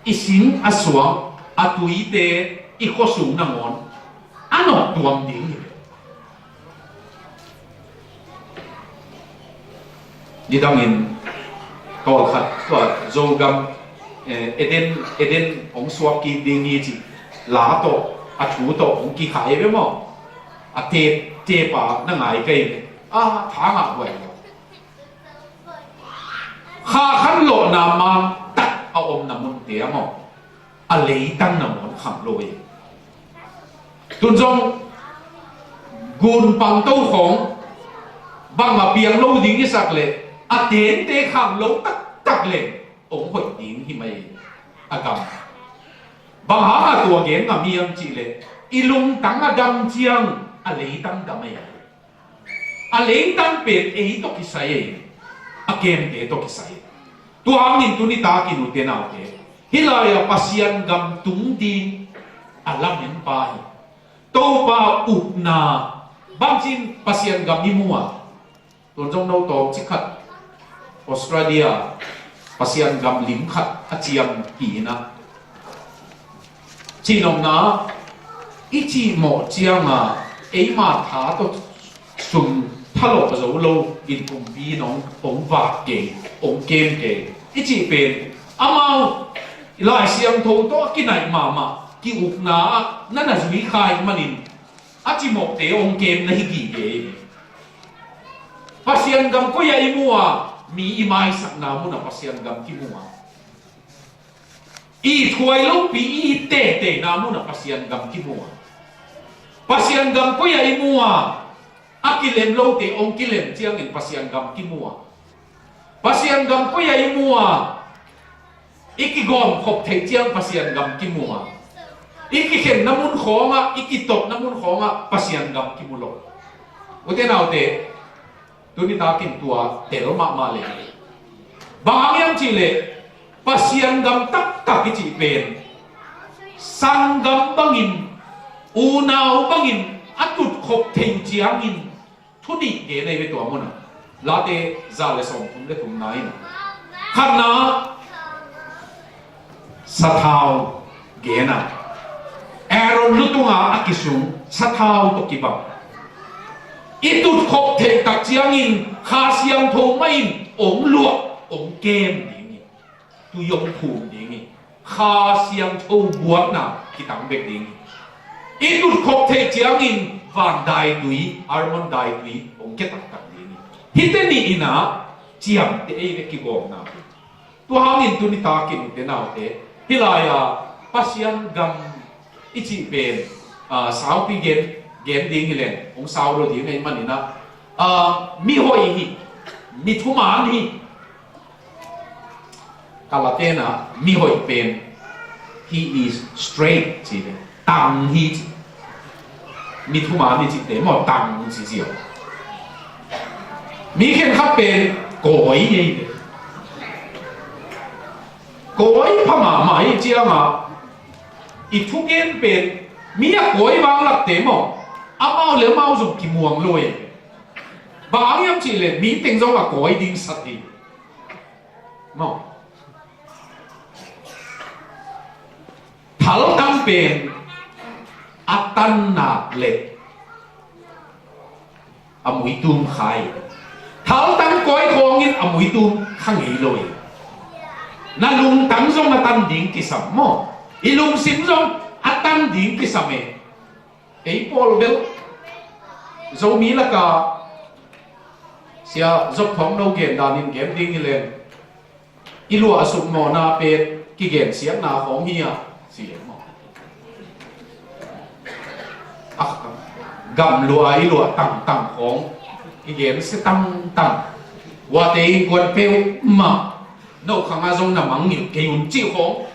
i sing a suang a tuite i khuasung nangawn a nawk tuam ding hi. Nidangin tawlkhat tua Zogam, eh, Eden, Eden hong suak kik ding hi ci la tawh a thu tawh hong kikhai ve maw? A tep, tepa na ngai kei ve. A tha ngah huai lo. Kha khan lawhna mang tak a omna munte a maw? A leitang nangawn khang lo hi. Tun zong gun pangto khawng bangmah piang lo ding i sak leh a tente khang lo taktak leh hong hoih ding hi mai a gam. Bang hanga tua gen ngam hiam cihleh i lungtang a dam ciang a leitang dam ei. A leitang pen ei tawh kisai ei. A kemte tawh kisai. Tua hangin tuni takin ute naute, hih lai-ah Pasian gam tung ding a lamen pa hi. Topa ukna bangcin Pasian gam i mu a, tun zong no tawm cikhat Australia Pasian gam lim khat a ciam hi inah, cihnopna i cihmawh cianga eima tha tawh sum thalawh zo lo in kumpi in hong, hong vak kei, hong kem kei i cih pen amau Lai Siangtho tawh a kinaih mahmah ki-ukna ah na na zui kha ih manin a cimawhte hong kem na hi gige hi. Pasian gam koi-ah i mu a, mi i maisakna munah Pasian gam kimu a, i thuai lopi i teiteina munah Pasian gam kimu a, Pasian gam koi-ah i mu a, a kilem lote hong kilem ciangin Pasian gam kimu a, Pasian gam koi-ah i mu a, i kigawm khop theih ciang Pasian gam kimu a, i kikhenna mun khawngah, i kitotna mun khawngah Pasian gam kimu lo. Ute naute, tuni takin tua tel mahmah le. Bang hang hiam cihleh Pasian gam taktak i cih pen sanggam bangin, unau bangin a tutkhop thei uh ciangin thu nih gen ahi ve tua munah. Late za le sawmthum le thumna in, khatna, sathau gen a, Aaron lutunga a kisung sathau tawh kibang. I tutkhop theih tak ciangin Kha Siangtho mah in hong luah, hong kem ding hi. Tui hong phum ding hi. Kha Siangtho buatna kitang bek ding hi. I tutkhop theih ciangin van daitui, Hermon daitui hong kia taktak ding hi. Hihte nih inah ciamteh ei ve kigawmna hi. Tua hangin tuni takin ute naute, hih lai-ah Pasian gam i cih pen, ah, saupi gen, gen ding hi leng hong sau lo ding ahih maninah, ah, mi hoih hi, mi thuman hi. Ka latenah mi hoih pen, he is straight ci ve. Tang hi ci. Mi thuman hi cihte maw, tang ci ziau. Mi khenkhat pen kawi hi ve. Kawi pha mahmah hi cianga i thugen pen mi a kawi vanglakte maw, amau le amau zong kimuang lo hi. Bang hang hiam cihleh mi teng zong a kawi ding sat hi. Maw? Thaltang pen a tannak le a muitum kha hi. Thaltang kawi khawngin a muitum kha ngei lo hi. Na lungtang zong a tan ding kisam maw? I lungsim zong a tan ding kisam e. Ei pawl bel Zomi laka Sia Zop Thawng no gen danin gen ding hi leng, i luah a sukmawhna pen kigen siatna khawng hi a, si leng maw? A, gam luah a i luah tangtang khawng kigen sia tangtang. Uate innkuan peuhmah no khangah zong na mangngilh kei un cih khawng,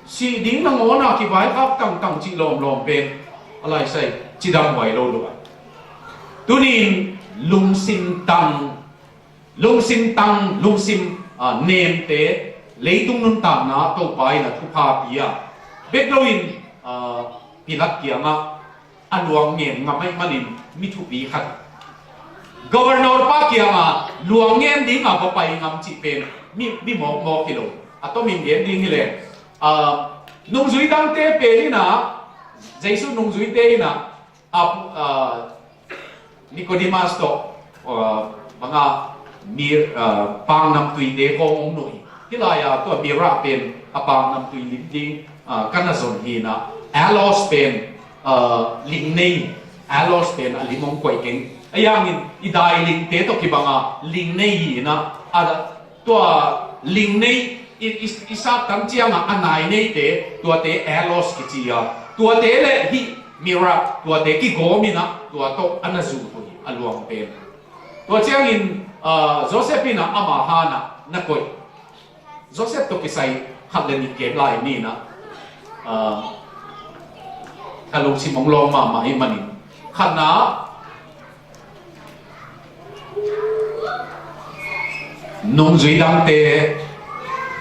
sih ding nangawn a kivaikhak tangtang cih lawmlawm pen a laisai cidam huai lo lua. Tunin lungsim tang, lungsim tang, lungsim, ah, nemte leitung nuntakna Topa in a thupha pia. Bek loin, ah, Pilat kiangah a luang ngen ngam ahih manin mi thupi khat. Governor pa kiangah luang ngen dingah va pai ngam cih pen mi, mi mawkmawk hi lo. A tomin gen ding hileh, ah, nungzui dangte pen inah, Jesu nungzuite inah, ah, ah, Nicodemus tawh, ah, banga mi, ah, pang namtuite khawng hong nuh hi. Hih lai-ah tua myrrh pen a pang namtui lim ding, ah, ka na zon hi inah, aloes pen, ah, ling nei, aloes pen a lim hong koih keng. Ahi hangin i dai lingte tawh kibanga ling nei hi inah, a, tua ling nei i, i, i saktan ciangah a nai neite, tuate aloes kici a, tuate le hih myrrh, tuate kigawm inah tua tawh a na zuh uh hi a luang pen. Tua ciangin, ah, Joseph inah ama hanah na koih. Joseph tawh kisai khat le nih gen lai ni inah, ah, ka lungsim hong lawng mahmah ahih manin. Khatna, nungzui dangte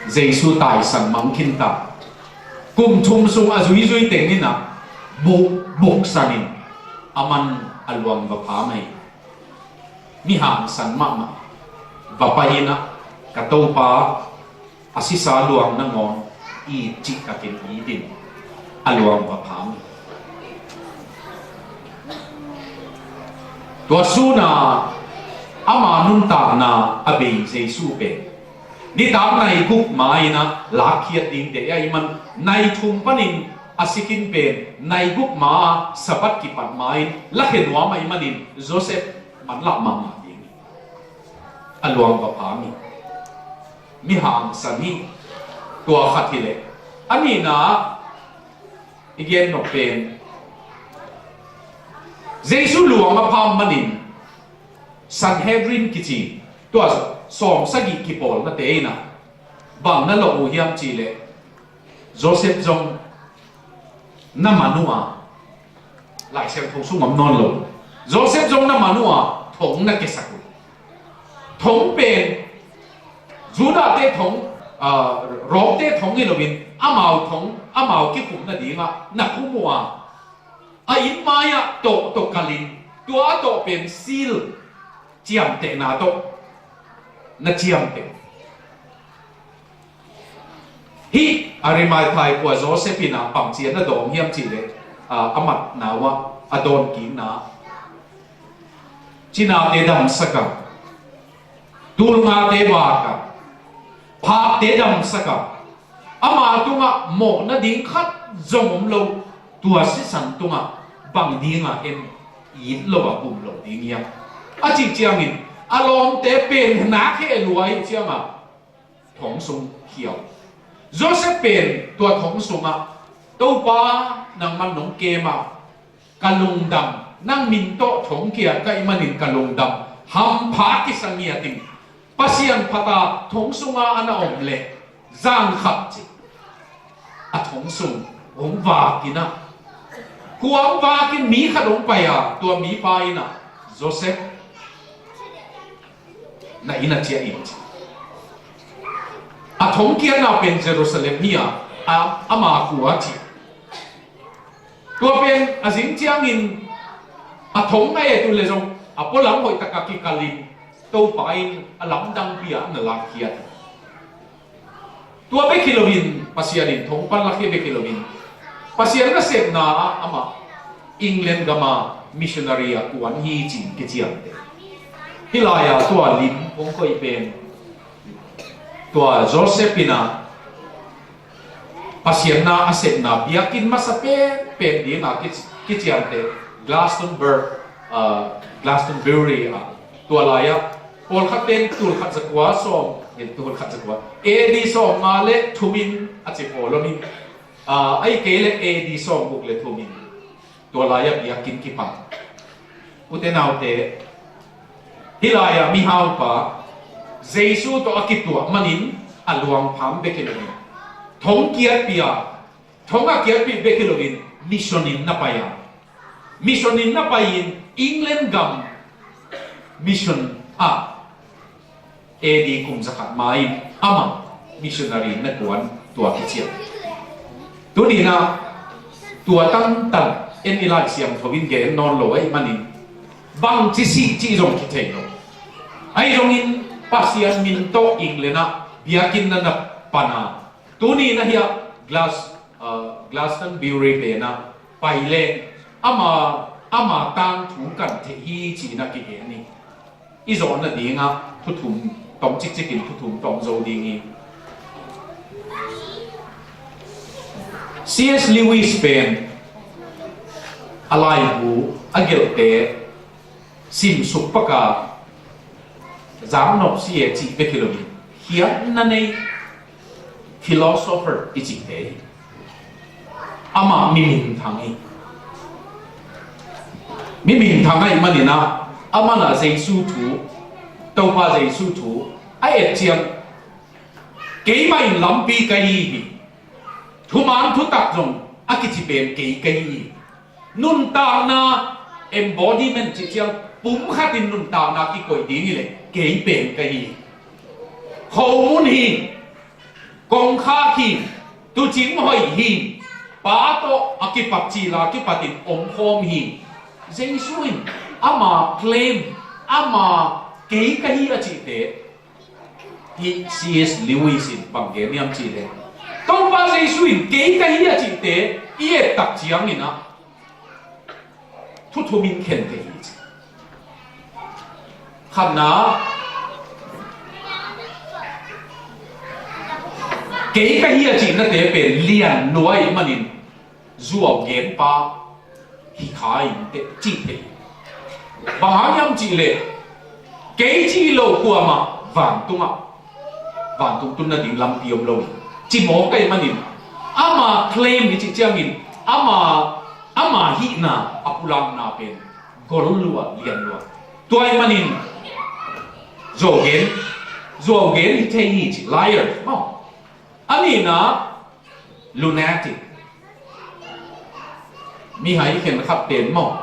Jesu taisan mang khin ta. Kum thum sung a zuizui teng inah bu-, buksan in, aman a luang va pham hi. Mi hangsan mahmah. Va pai inah, ka Topa, a sisa luang nangawn it cih takin it in, a luang va pham hi. Tua suna ama nuntakna a bei Jesu pen nitak nai guk ma inah lakkhiat dingte ahih man, nai thum panin a si khin pen nai guk ma, Sabbath kipat ma-in lakhia nuam ahih manin Joseph manlah mahmah ding hi. A luang va pham hi. Mi hangsan hi. Tua khat hileh, a nihna i gen nop pen, Jesu luang a pham manin Sanhedrin kici, tua sawm sagih kipawlnate inah bang na lawh uh hiam cihleh, Joseph zong na man uh a, Lai Siangtho sung om nawn lo. Joseph zong na man uh a, thong na kiasak uh. Thong pen Judahte thong, ah, Romte thong hi loin, amau thong, amau kikhum nadingah na khum uh a, a inn mai-ah tawh, tawh kalin, tua a tawh pen seal, ciamtehna tawh na ciamteh. Hih Arimathea khua Joseph inah bangci a na dawng hiam cihleh, ah, a matna uh ah a dawnkikna, cinate damsak a, tulngate vak a, phakte damsak a, ama tungah mawh nading khat zong om lo, tua sisan tungah bang dingah hen it lo a bum lo ding hiam, a cih ciangin a lawmte pen na khe lua ahih ciangah thong sung khia uh. Joseph pen tua thong sungah, Topa, nangman nong kem a, ka lungdam, nang min tawh thong kia ka hih manin ka lungdam, hampha kisa ngiat in, Pasian phat a thong sunga a na om leh, zan khat ci, a thong sung hong vak inah, khua hong vak in mi khat hong pai a, tua mipa inah, Joseph, na inn ah ciah in, ci. A thongkiatna pen Jerusalem hi a, a, ama khua, ci. Tua pen a zing ciangin a thong a et uh leh zong a pualam hoih takah kikalin, Topa in a lamdangpi ah na lakkhiat. Tua bek hi loin, Pasian in thong pan lakhia bek hi loin, Pasian nasepna ah amah England gama missionary a kuan hi ci-in kiciamteh. Hih lai-ah tua lim hong koih pen, tua Joseph in ah Pasian na a sepna biakinn masa penpen dingah kici-, kiciamteh Glastonbury, ah, Glastonbury ah, tua lai-ah pawlkhat ten tulkhat zakua sawm, eh, tulkhat zakua, A D sawmnga le thumin a ci pawl om in, ah, ahih kei leh A D sawmguk le thumin tua lai-ah biakinn kipan. Ute naute, hih lai-ah mihaupa Jesu tawh a kituah manin a luangpham bek hi loin, thong kiatpih a, thong a kiatpih bek hi loin mission in na pai a, mission in na pai-in England gam mission ah A D kum zakhat ma-in amah missionary na kuan, tua kiciam. Tuni-in ah tua tantan En i Lai Siangtho in gen nawn lo ahih manin bangci sih cih zong kithei lo. Ahi zongin Pasian min tawh England ah biakinn na na pan a, tuni na hiah Glas, uh, Glastonbury pen ah pai leng ama, ama tangthu kan theih hi ci-in a kigen hi. I zawh nadingah thu thum tawm cikcikin thu thum tawm zo ding hi. C S Lewis pen a laibu a gelhte simsuk paka zaknop si e cih bek hi lo hi. Khiatna nei philosopher i cihte hi. Amah mi minthang hi. Mi minthang ahih manin ah, amah na Jesu thu, Topa Jesu thu a et ciang, keimah in lampi ka hi hi. Thuman thutak zong a kici pen kei ka hi hi. Nuntakna embodiment cih ciang pumkhat in nuntakna kikoih ding hi leh kei pen ka hi hi. Khomun hi, kongkhak hi, tuucing hoih hi, Pa tawh a kipat cila kipatin omkhawm hi. Jesu in ama claim, ama kei ka hi a cihte, hih C S Lewis in bang gen hiam cih leh, Topa Jesu in kei ka hi a cihte i et tak ciangin ah thu thumin khen thei hi ci. Khatna, kei ka hi a cihnate pen lian lua ahih manin zuau genpa hi kha in teh cih thei. Bang hang hiam cih leh, kei cih lo kuamah vantungah, vantung tun nading lampi om lo hi. Ci mawk ahih manin ama claim hi cih ciangin ama, ama hihna a pulakna pen gol lua, lian lua. Tua ahih manin zuau gen, zuau gen hi thei hi ci, liar maw. A nihna, lunatic. Mihai khen khat pen maw,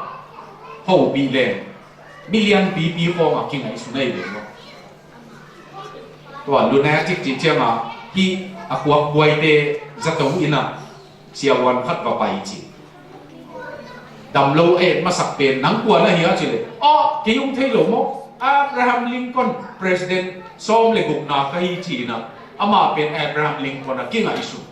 hopih leng mi lianpipi khawngah kingaihsun ahi ve maw. Tua lunatic cih ciangah hih a khuak buaite zato in ah siavuan khat va pai ci. Damlo a et masak pen nang kua na hi a cih leh, aw, kei hong thei lo maw, Abraham Lincoln, president sawm le gukna ka hi ci-in ah, amah pen Abraham Lincoln a kingaihsun.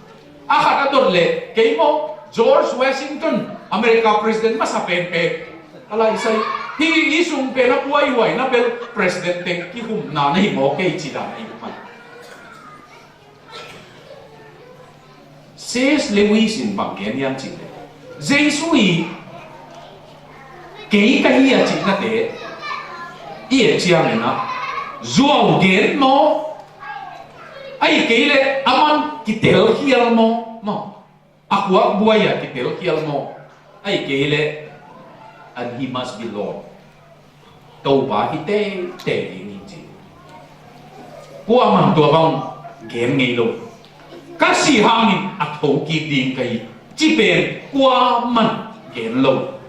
A khat a dot leh, kei maw, George Washington, America president masa penpen. A laisai, hih i sung pen a buaihuai na bel president teng kihumna na hi maw kei ci dan a hi man. C S Lewis in bang gen hiam cih leh, Jesu i kei ka hi a cihnate i et ciangin ah, zuau gen maw, ahih kei leh aman kitelkhial maw, maw, a khuak buai-a kitelkhial maw, ahih kei leh, and he must be Lord. Topa hi teitei ding hi ci. Kuaman tua bang gen ngei lo. Ka sih hangin a thokik ding ka hi ci pen kuaman gen lo.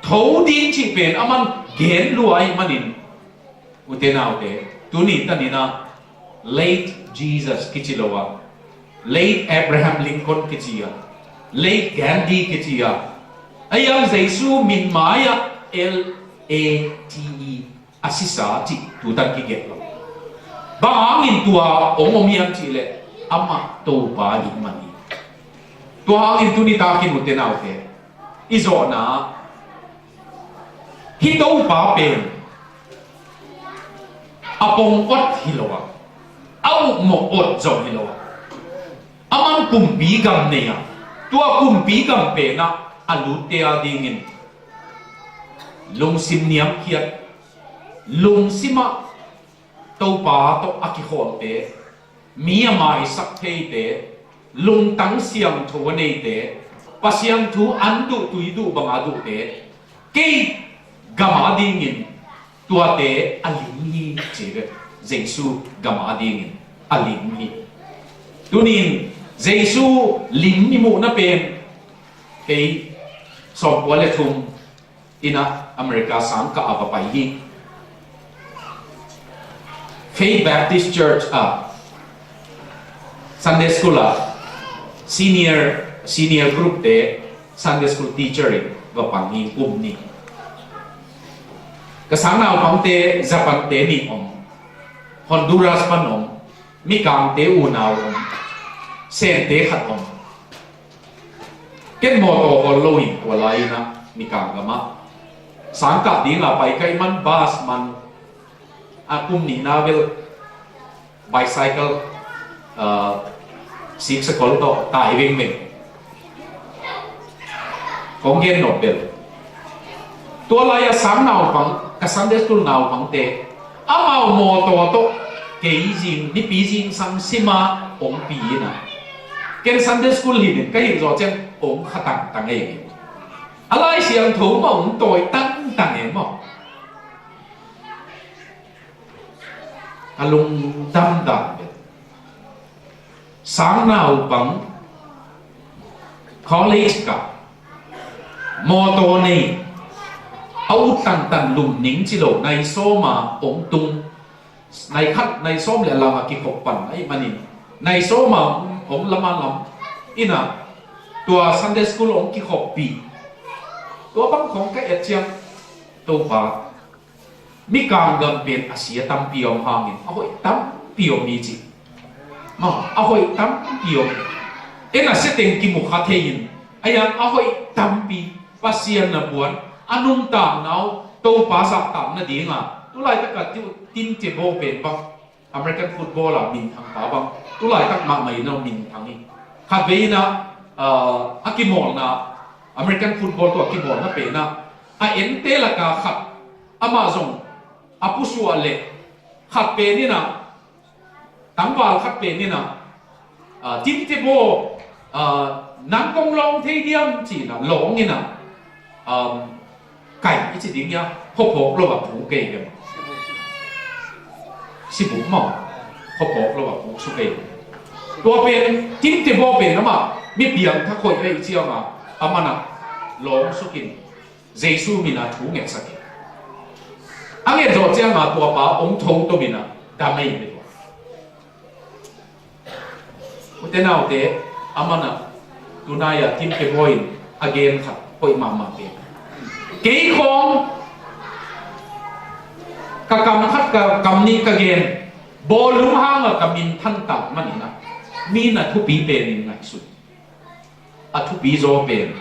Tho ding cih pen aman gen lua ahih manin, ute naute, tuni tanin ah late Jesus kici lo a, late Abraham Lincoln kici a, late Gandhi kici a, a hiang Jesu min mai-ah L A T E, a sisa cih tutan kigelh lo. Bang hangin tua hong om hiam cih leh amah Topa ahih man hi. Tua hangin tuni takin ute naute, i zawhna, hih Topa pen a pong ot hi lo a, a upmawh ot zong hi lo a, aman kumpi gam nei a, tua kumpi gam pen ah a lutte a dingin lungsim niamkhiat, lungsim ah Topa tawh a kikhawlte, mi a maisak theite, lungtang siangtho a neite, Pasian thu an duh tui duh banga duhte, kei gam a dingin tuate a lim hi ci ve. Jesu gam a dingin a lim hi. Tunin Jesu lim i muhna pen, kei sawmkua le thum in ah America sang kah a va pai hi. Faith Baptist Church ah Sunday school ah senior, senior group te Sunday school teacher in va pang hi kum nih. Ka sang naupangte Japan te nih om, Honduras pan om, Mikangte unau om, Sente khat om. Ken mawtaw hawl lo in tua lai-in ah Mikang gamah sangkah dingah pai ka hih man bus man a kum nihna bel bicycle, ah, sik sakol tawh tai vengveng. Kong gen nop bel tua lai-a sang naupang, ka Sunday school naupangte amau mawtaw tawh kei zing, nipi zingsang sima hong pi in ah, ken Sunday school hi ding ka hilh zawh ciang hong kha tangtang ei. A Lai Siangtho mah hong tawi tangtang ei maw. Ka lungdam dan bel sang naupang college ka mawtaw nei a ut tantan lum ning ci lo, nai sawma hong tung, nai khat nai sawm le lang a kikhop pan ahih manin nai sawma hong lam a lam in ah tua Sunday school hong kikhoppi. Tua bang khawng ka et ciang Topa, Mikang gam pen a sia tampi om hangin a hoih tampi om hi ci. Maw, a hoih tampi om. En a sia teng kimu kha thei in a yang a hoih tampi Pasian na buan a nuntakna uh Topa zahtak nadinga tu laitak a Tim Tebow pen bang American football a minthang pa bang tu laitak mahmah in a minthang hi. Khatvei in ah, ah, a kimawlna, American football tawh a kimawlna pen ah a ente laka khat amah zong a pusuah leh khat pen in ah, tangval khat pen in ah, ah, Tim Tebow, ah, nang kong lawng thei diam ci in ah lawng in ah, um, kai i ci ding hia, khuaphawk lo a puk kei ve maw. Sibuk maw, khuaphawk lo a puk suk kei. Tua pen Tim Tebow pen amah mi piangthak hoih ve i ci a, amah in ah lawng suk in Jesu min a thu ngetsak hi. A nget zawh cianga tua pa hong tho to min a dam ei hi tua. Ute naute, amah in ah tunai a Tim Tebow in a gen khat hoih mahmah pen, kei khawng ka kam khat ka kam nih ka gen, bawlung hanga ka min thantak manin ah mi na thupi penin ngaihsun. A thupi zaw pen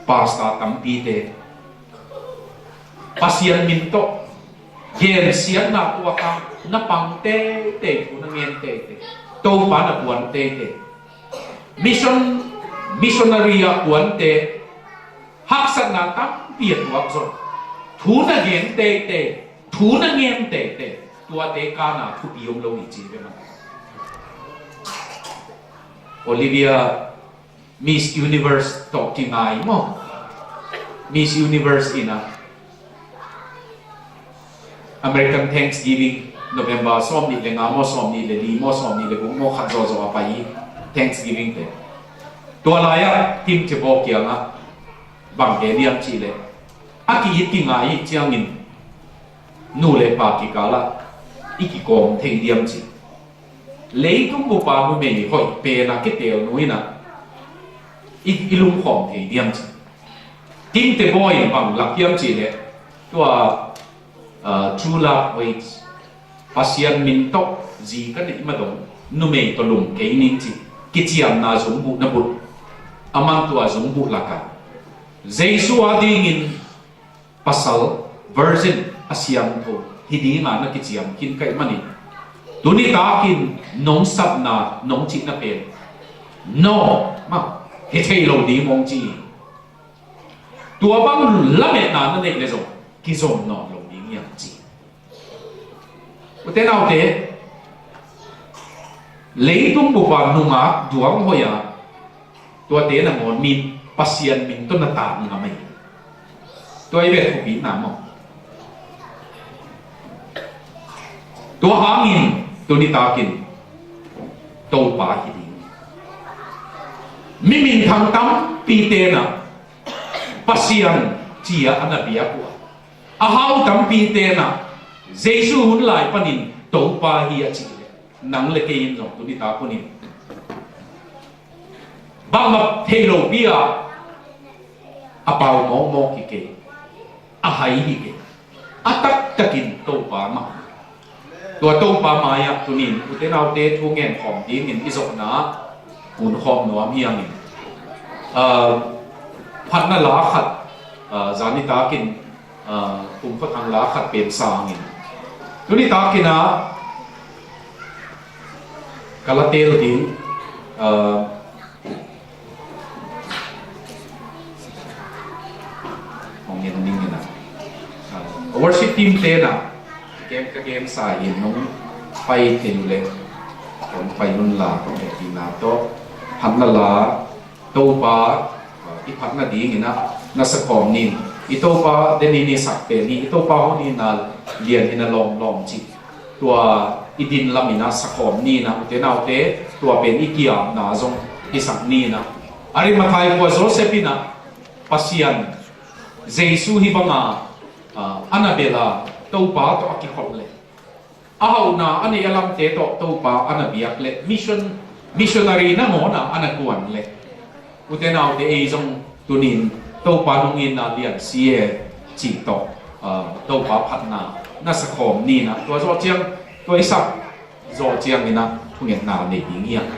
pastor tampite Pasian min tawh gensiatna tuak a na pang teitei, thu na ngen teitei, Topa na puan teitei, mission, missionary a puante, haksatna tampi a tuak zaw, thu na ngen teitei, thu na ngen teitei, tuate kana thupi om lo hi ci ve maw. Olivia Miss Universe tawh kingai maw. Miss Universe in ah American Thanksgiving, November sawm nih le nga maw, sawm nih le li maw, sawm nih le guk maw, khat zawzaw a pai hi Thanksgiving te. Tua lai-ah Tim Tebow kiangah bang gen hiam cih leh, a ki-it kingai hi ciangin nu le pa kikalah i kikawm thei diam ci. Leitung bupa numei hoih pen a kiteel nu in ah i, i lungkhawm thei diam ci. Tim Tebow in bang lak hiam cih leh, tua, ah, true love waits. Pasian min tawh zi ka neih madong numei tawh lum kei ning ci. Kiciamna zungbuh na buh. Aman tua zungbuh lakah Jesu a dingin pasal, virgin, a siangtho hi dinga na kiciam khin ka hih manin, tuni takin nong sapna, nong cihna pen no maw, hi thei lo ding hong ci. Tua bang lametna na neih le zong kizom nawn lo ding hiam ci. Ute naute, leitung bupa nungak duang hoih a tuate nangawn min Pasian min tawh na tat ngam ei. Tua i ve thupina maw. Tua hangin tuni takin Topa hi ding. Mi minthang tampi tenah Pasian ci-a a na biak uh a, a hau tampi tenah Jesu hun lai panin Topa hi a cih leh, nang le kei in zong tuni tak hunin bangmah thei lopi-a a pau mawkmawk hi kei, a hai hi kei, a taktakin Topa mah. Tua Topa mai-ah tunin ute naute thu ngen khawm dingin i zawhna hun khawm nuam hi hangin, ah, phatna la khat, ah, zanitakin, ah, kumkhuathang la khat pen sa hangin, tuni takin ah ka la tel ding, ah, hong en ning in ah, ah, worship team te na, kem ka kem sa in nong pai thei uh leh, hong pai nun la, hong en ning na tawh, phatna la, Topa, ah, i phatna dingin ah na sakhawm ning. I Topa denin i sak pen hi, i Topa hong nihna lian in ah lawmlawm cih tua i din lamin ah sakhawm ni in ah, ute naute, tua pen i kiamna zong hisak ni in ah. Arimathai khua Joseph in ah Pasian, Jesu hi banga, ah, a na bel a, Topa tawh a kikhop leh, a hauhna a neih a lamte tawh Topa a na biak leh, mission, missionary nangawn ah a na kuan leh, ute naute, ei zong tunin Topa nong itna lian si e cih tawh, ah, Topa phatna na sakhawm ni in ah, tua zawh ciang, tua i sak zawh ciangin ah thungetna nei ding hi hang.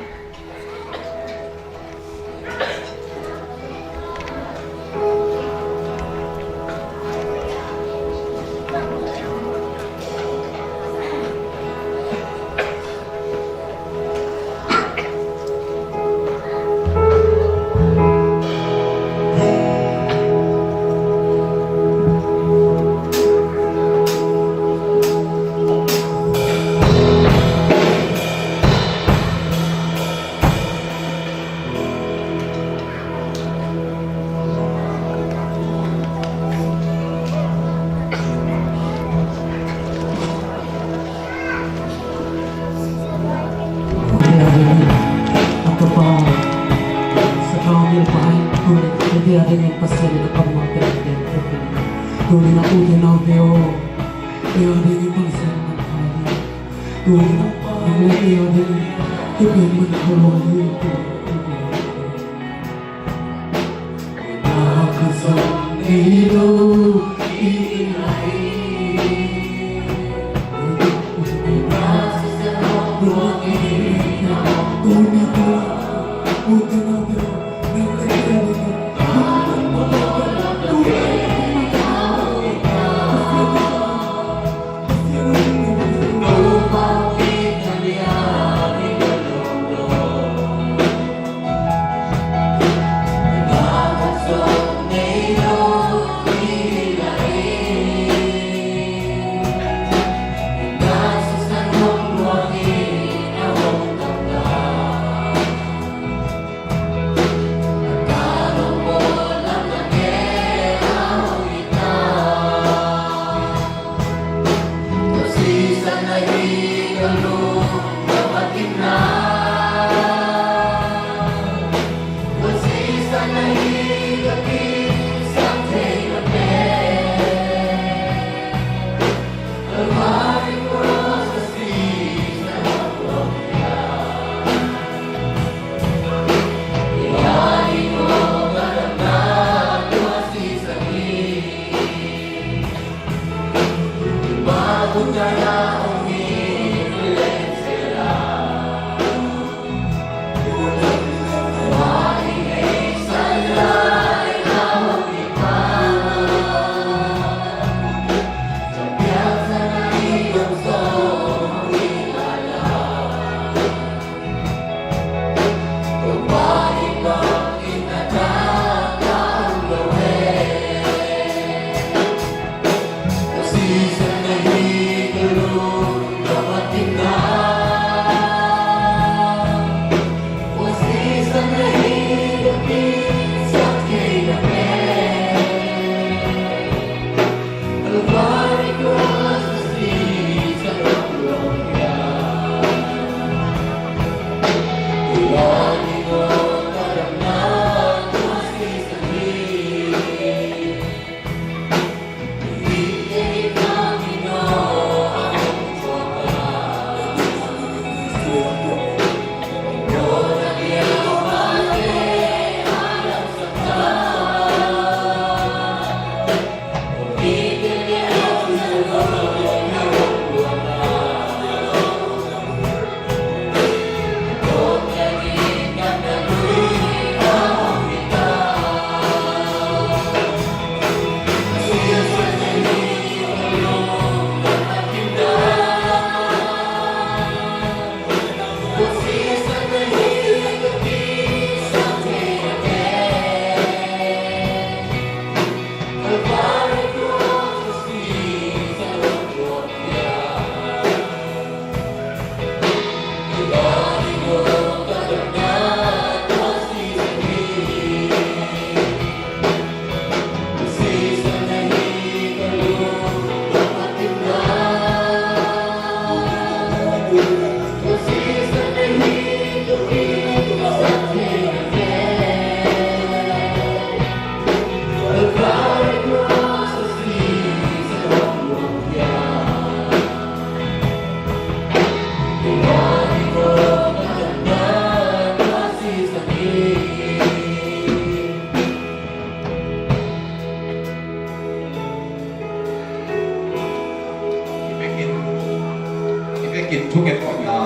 Tekin thunget khawhna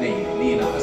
nei ni in ah a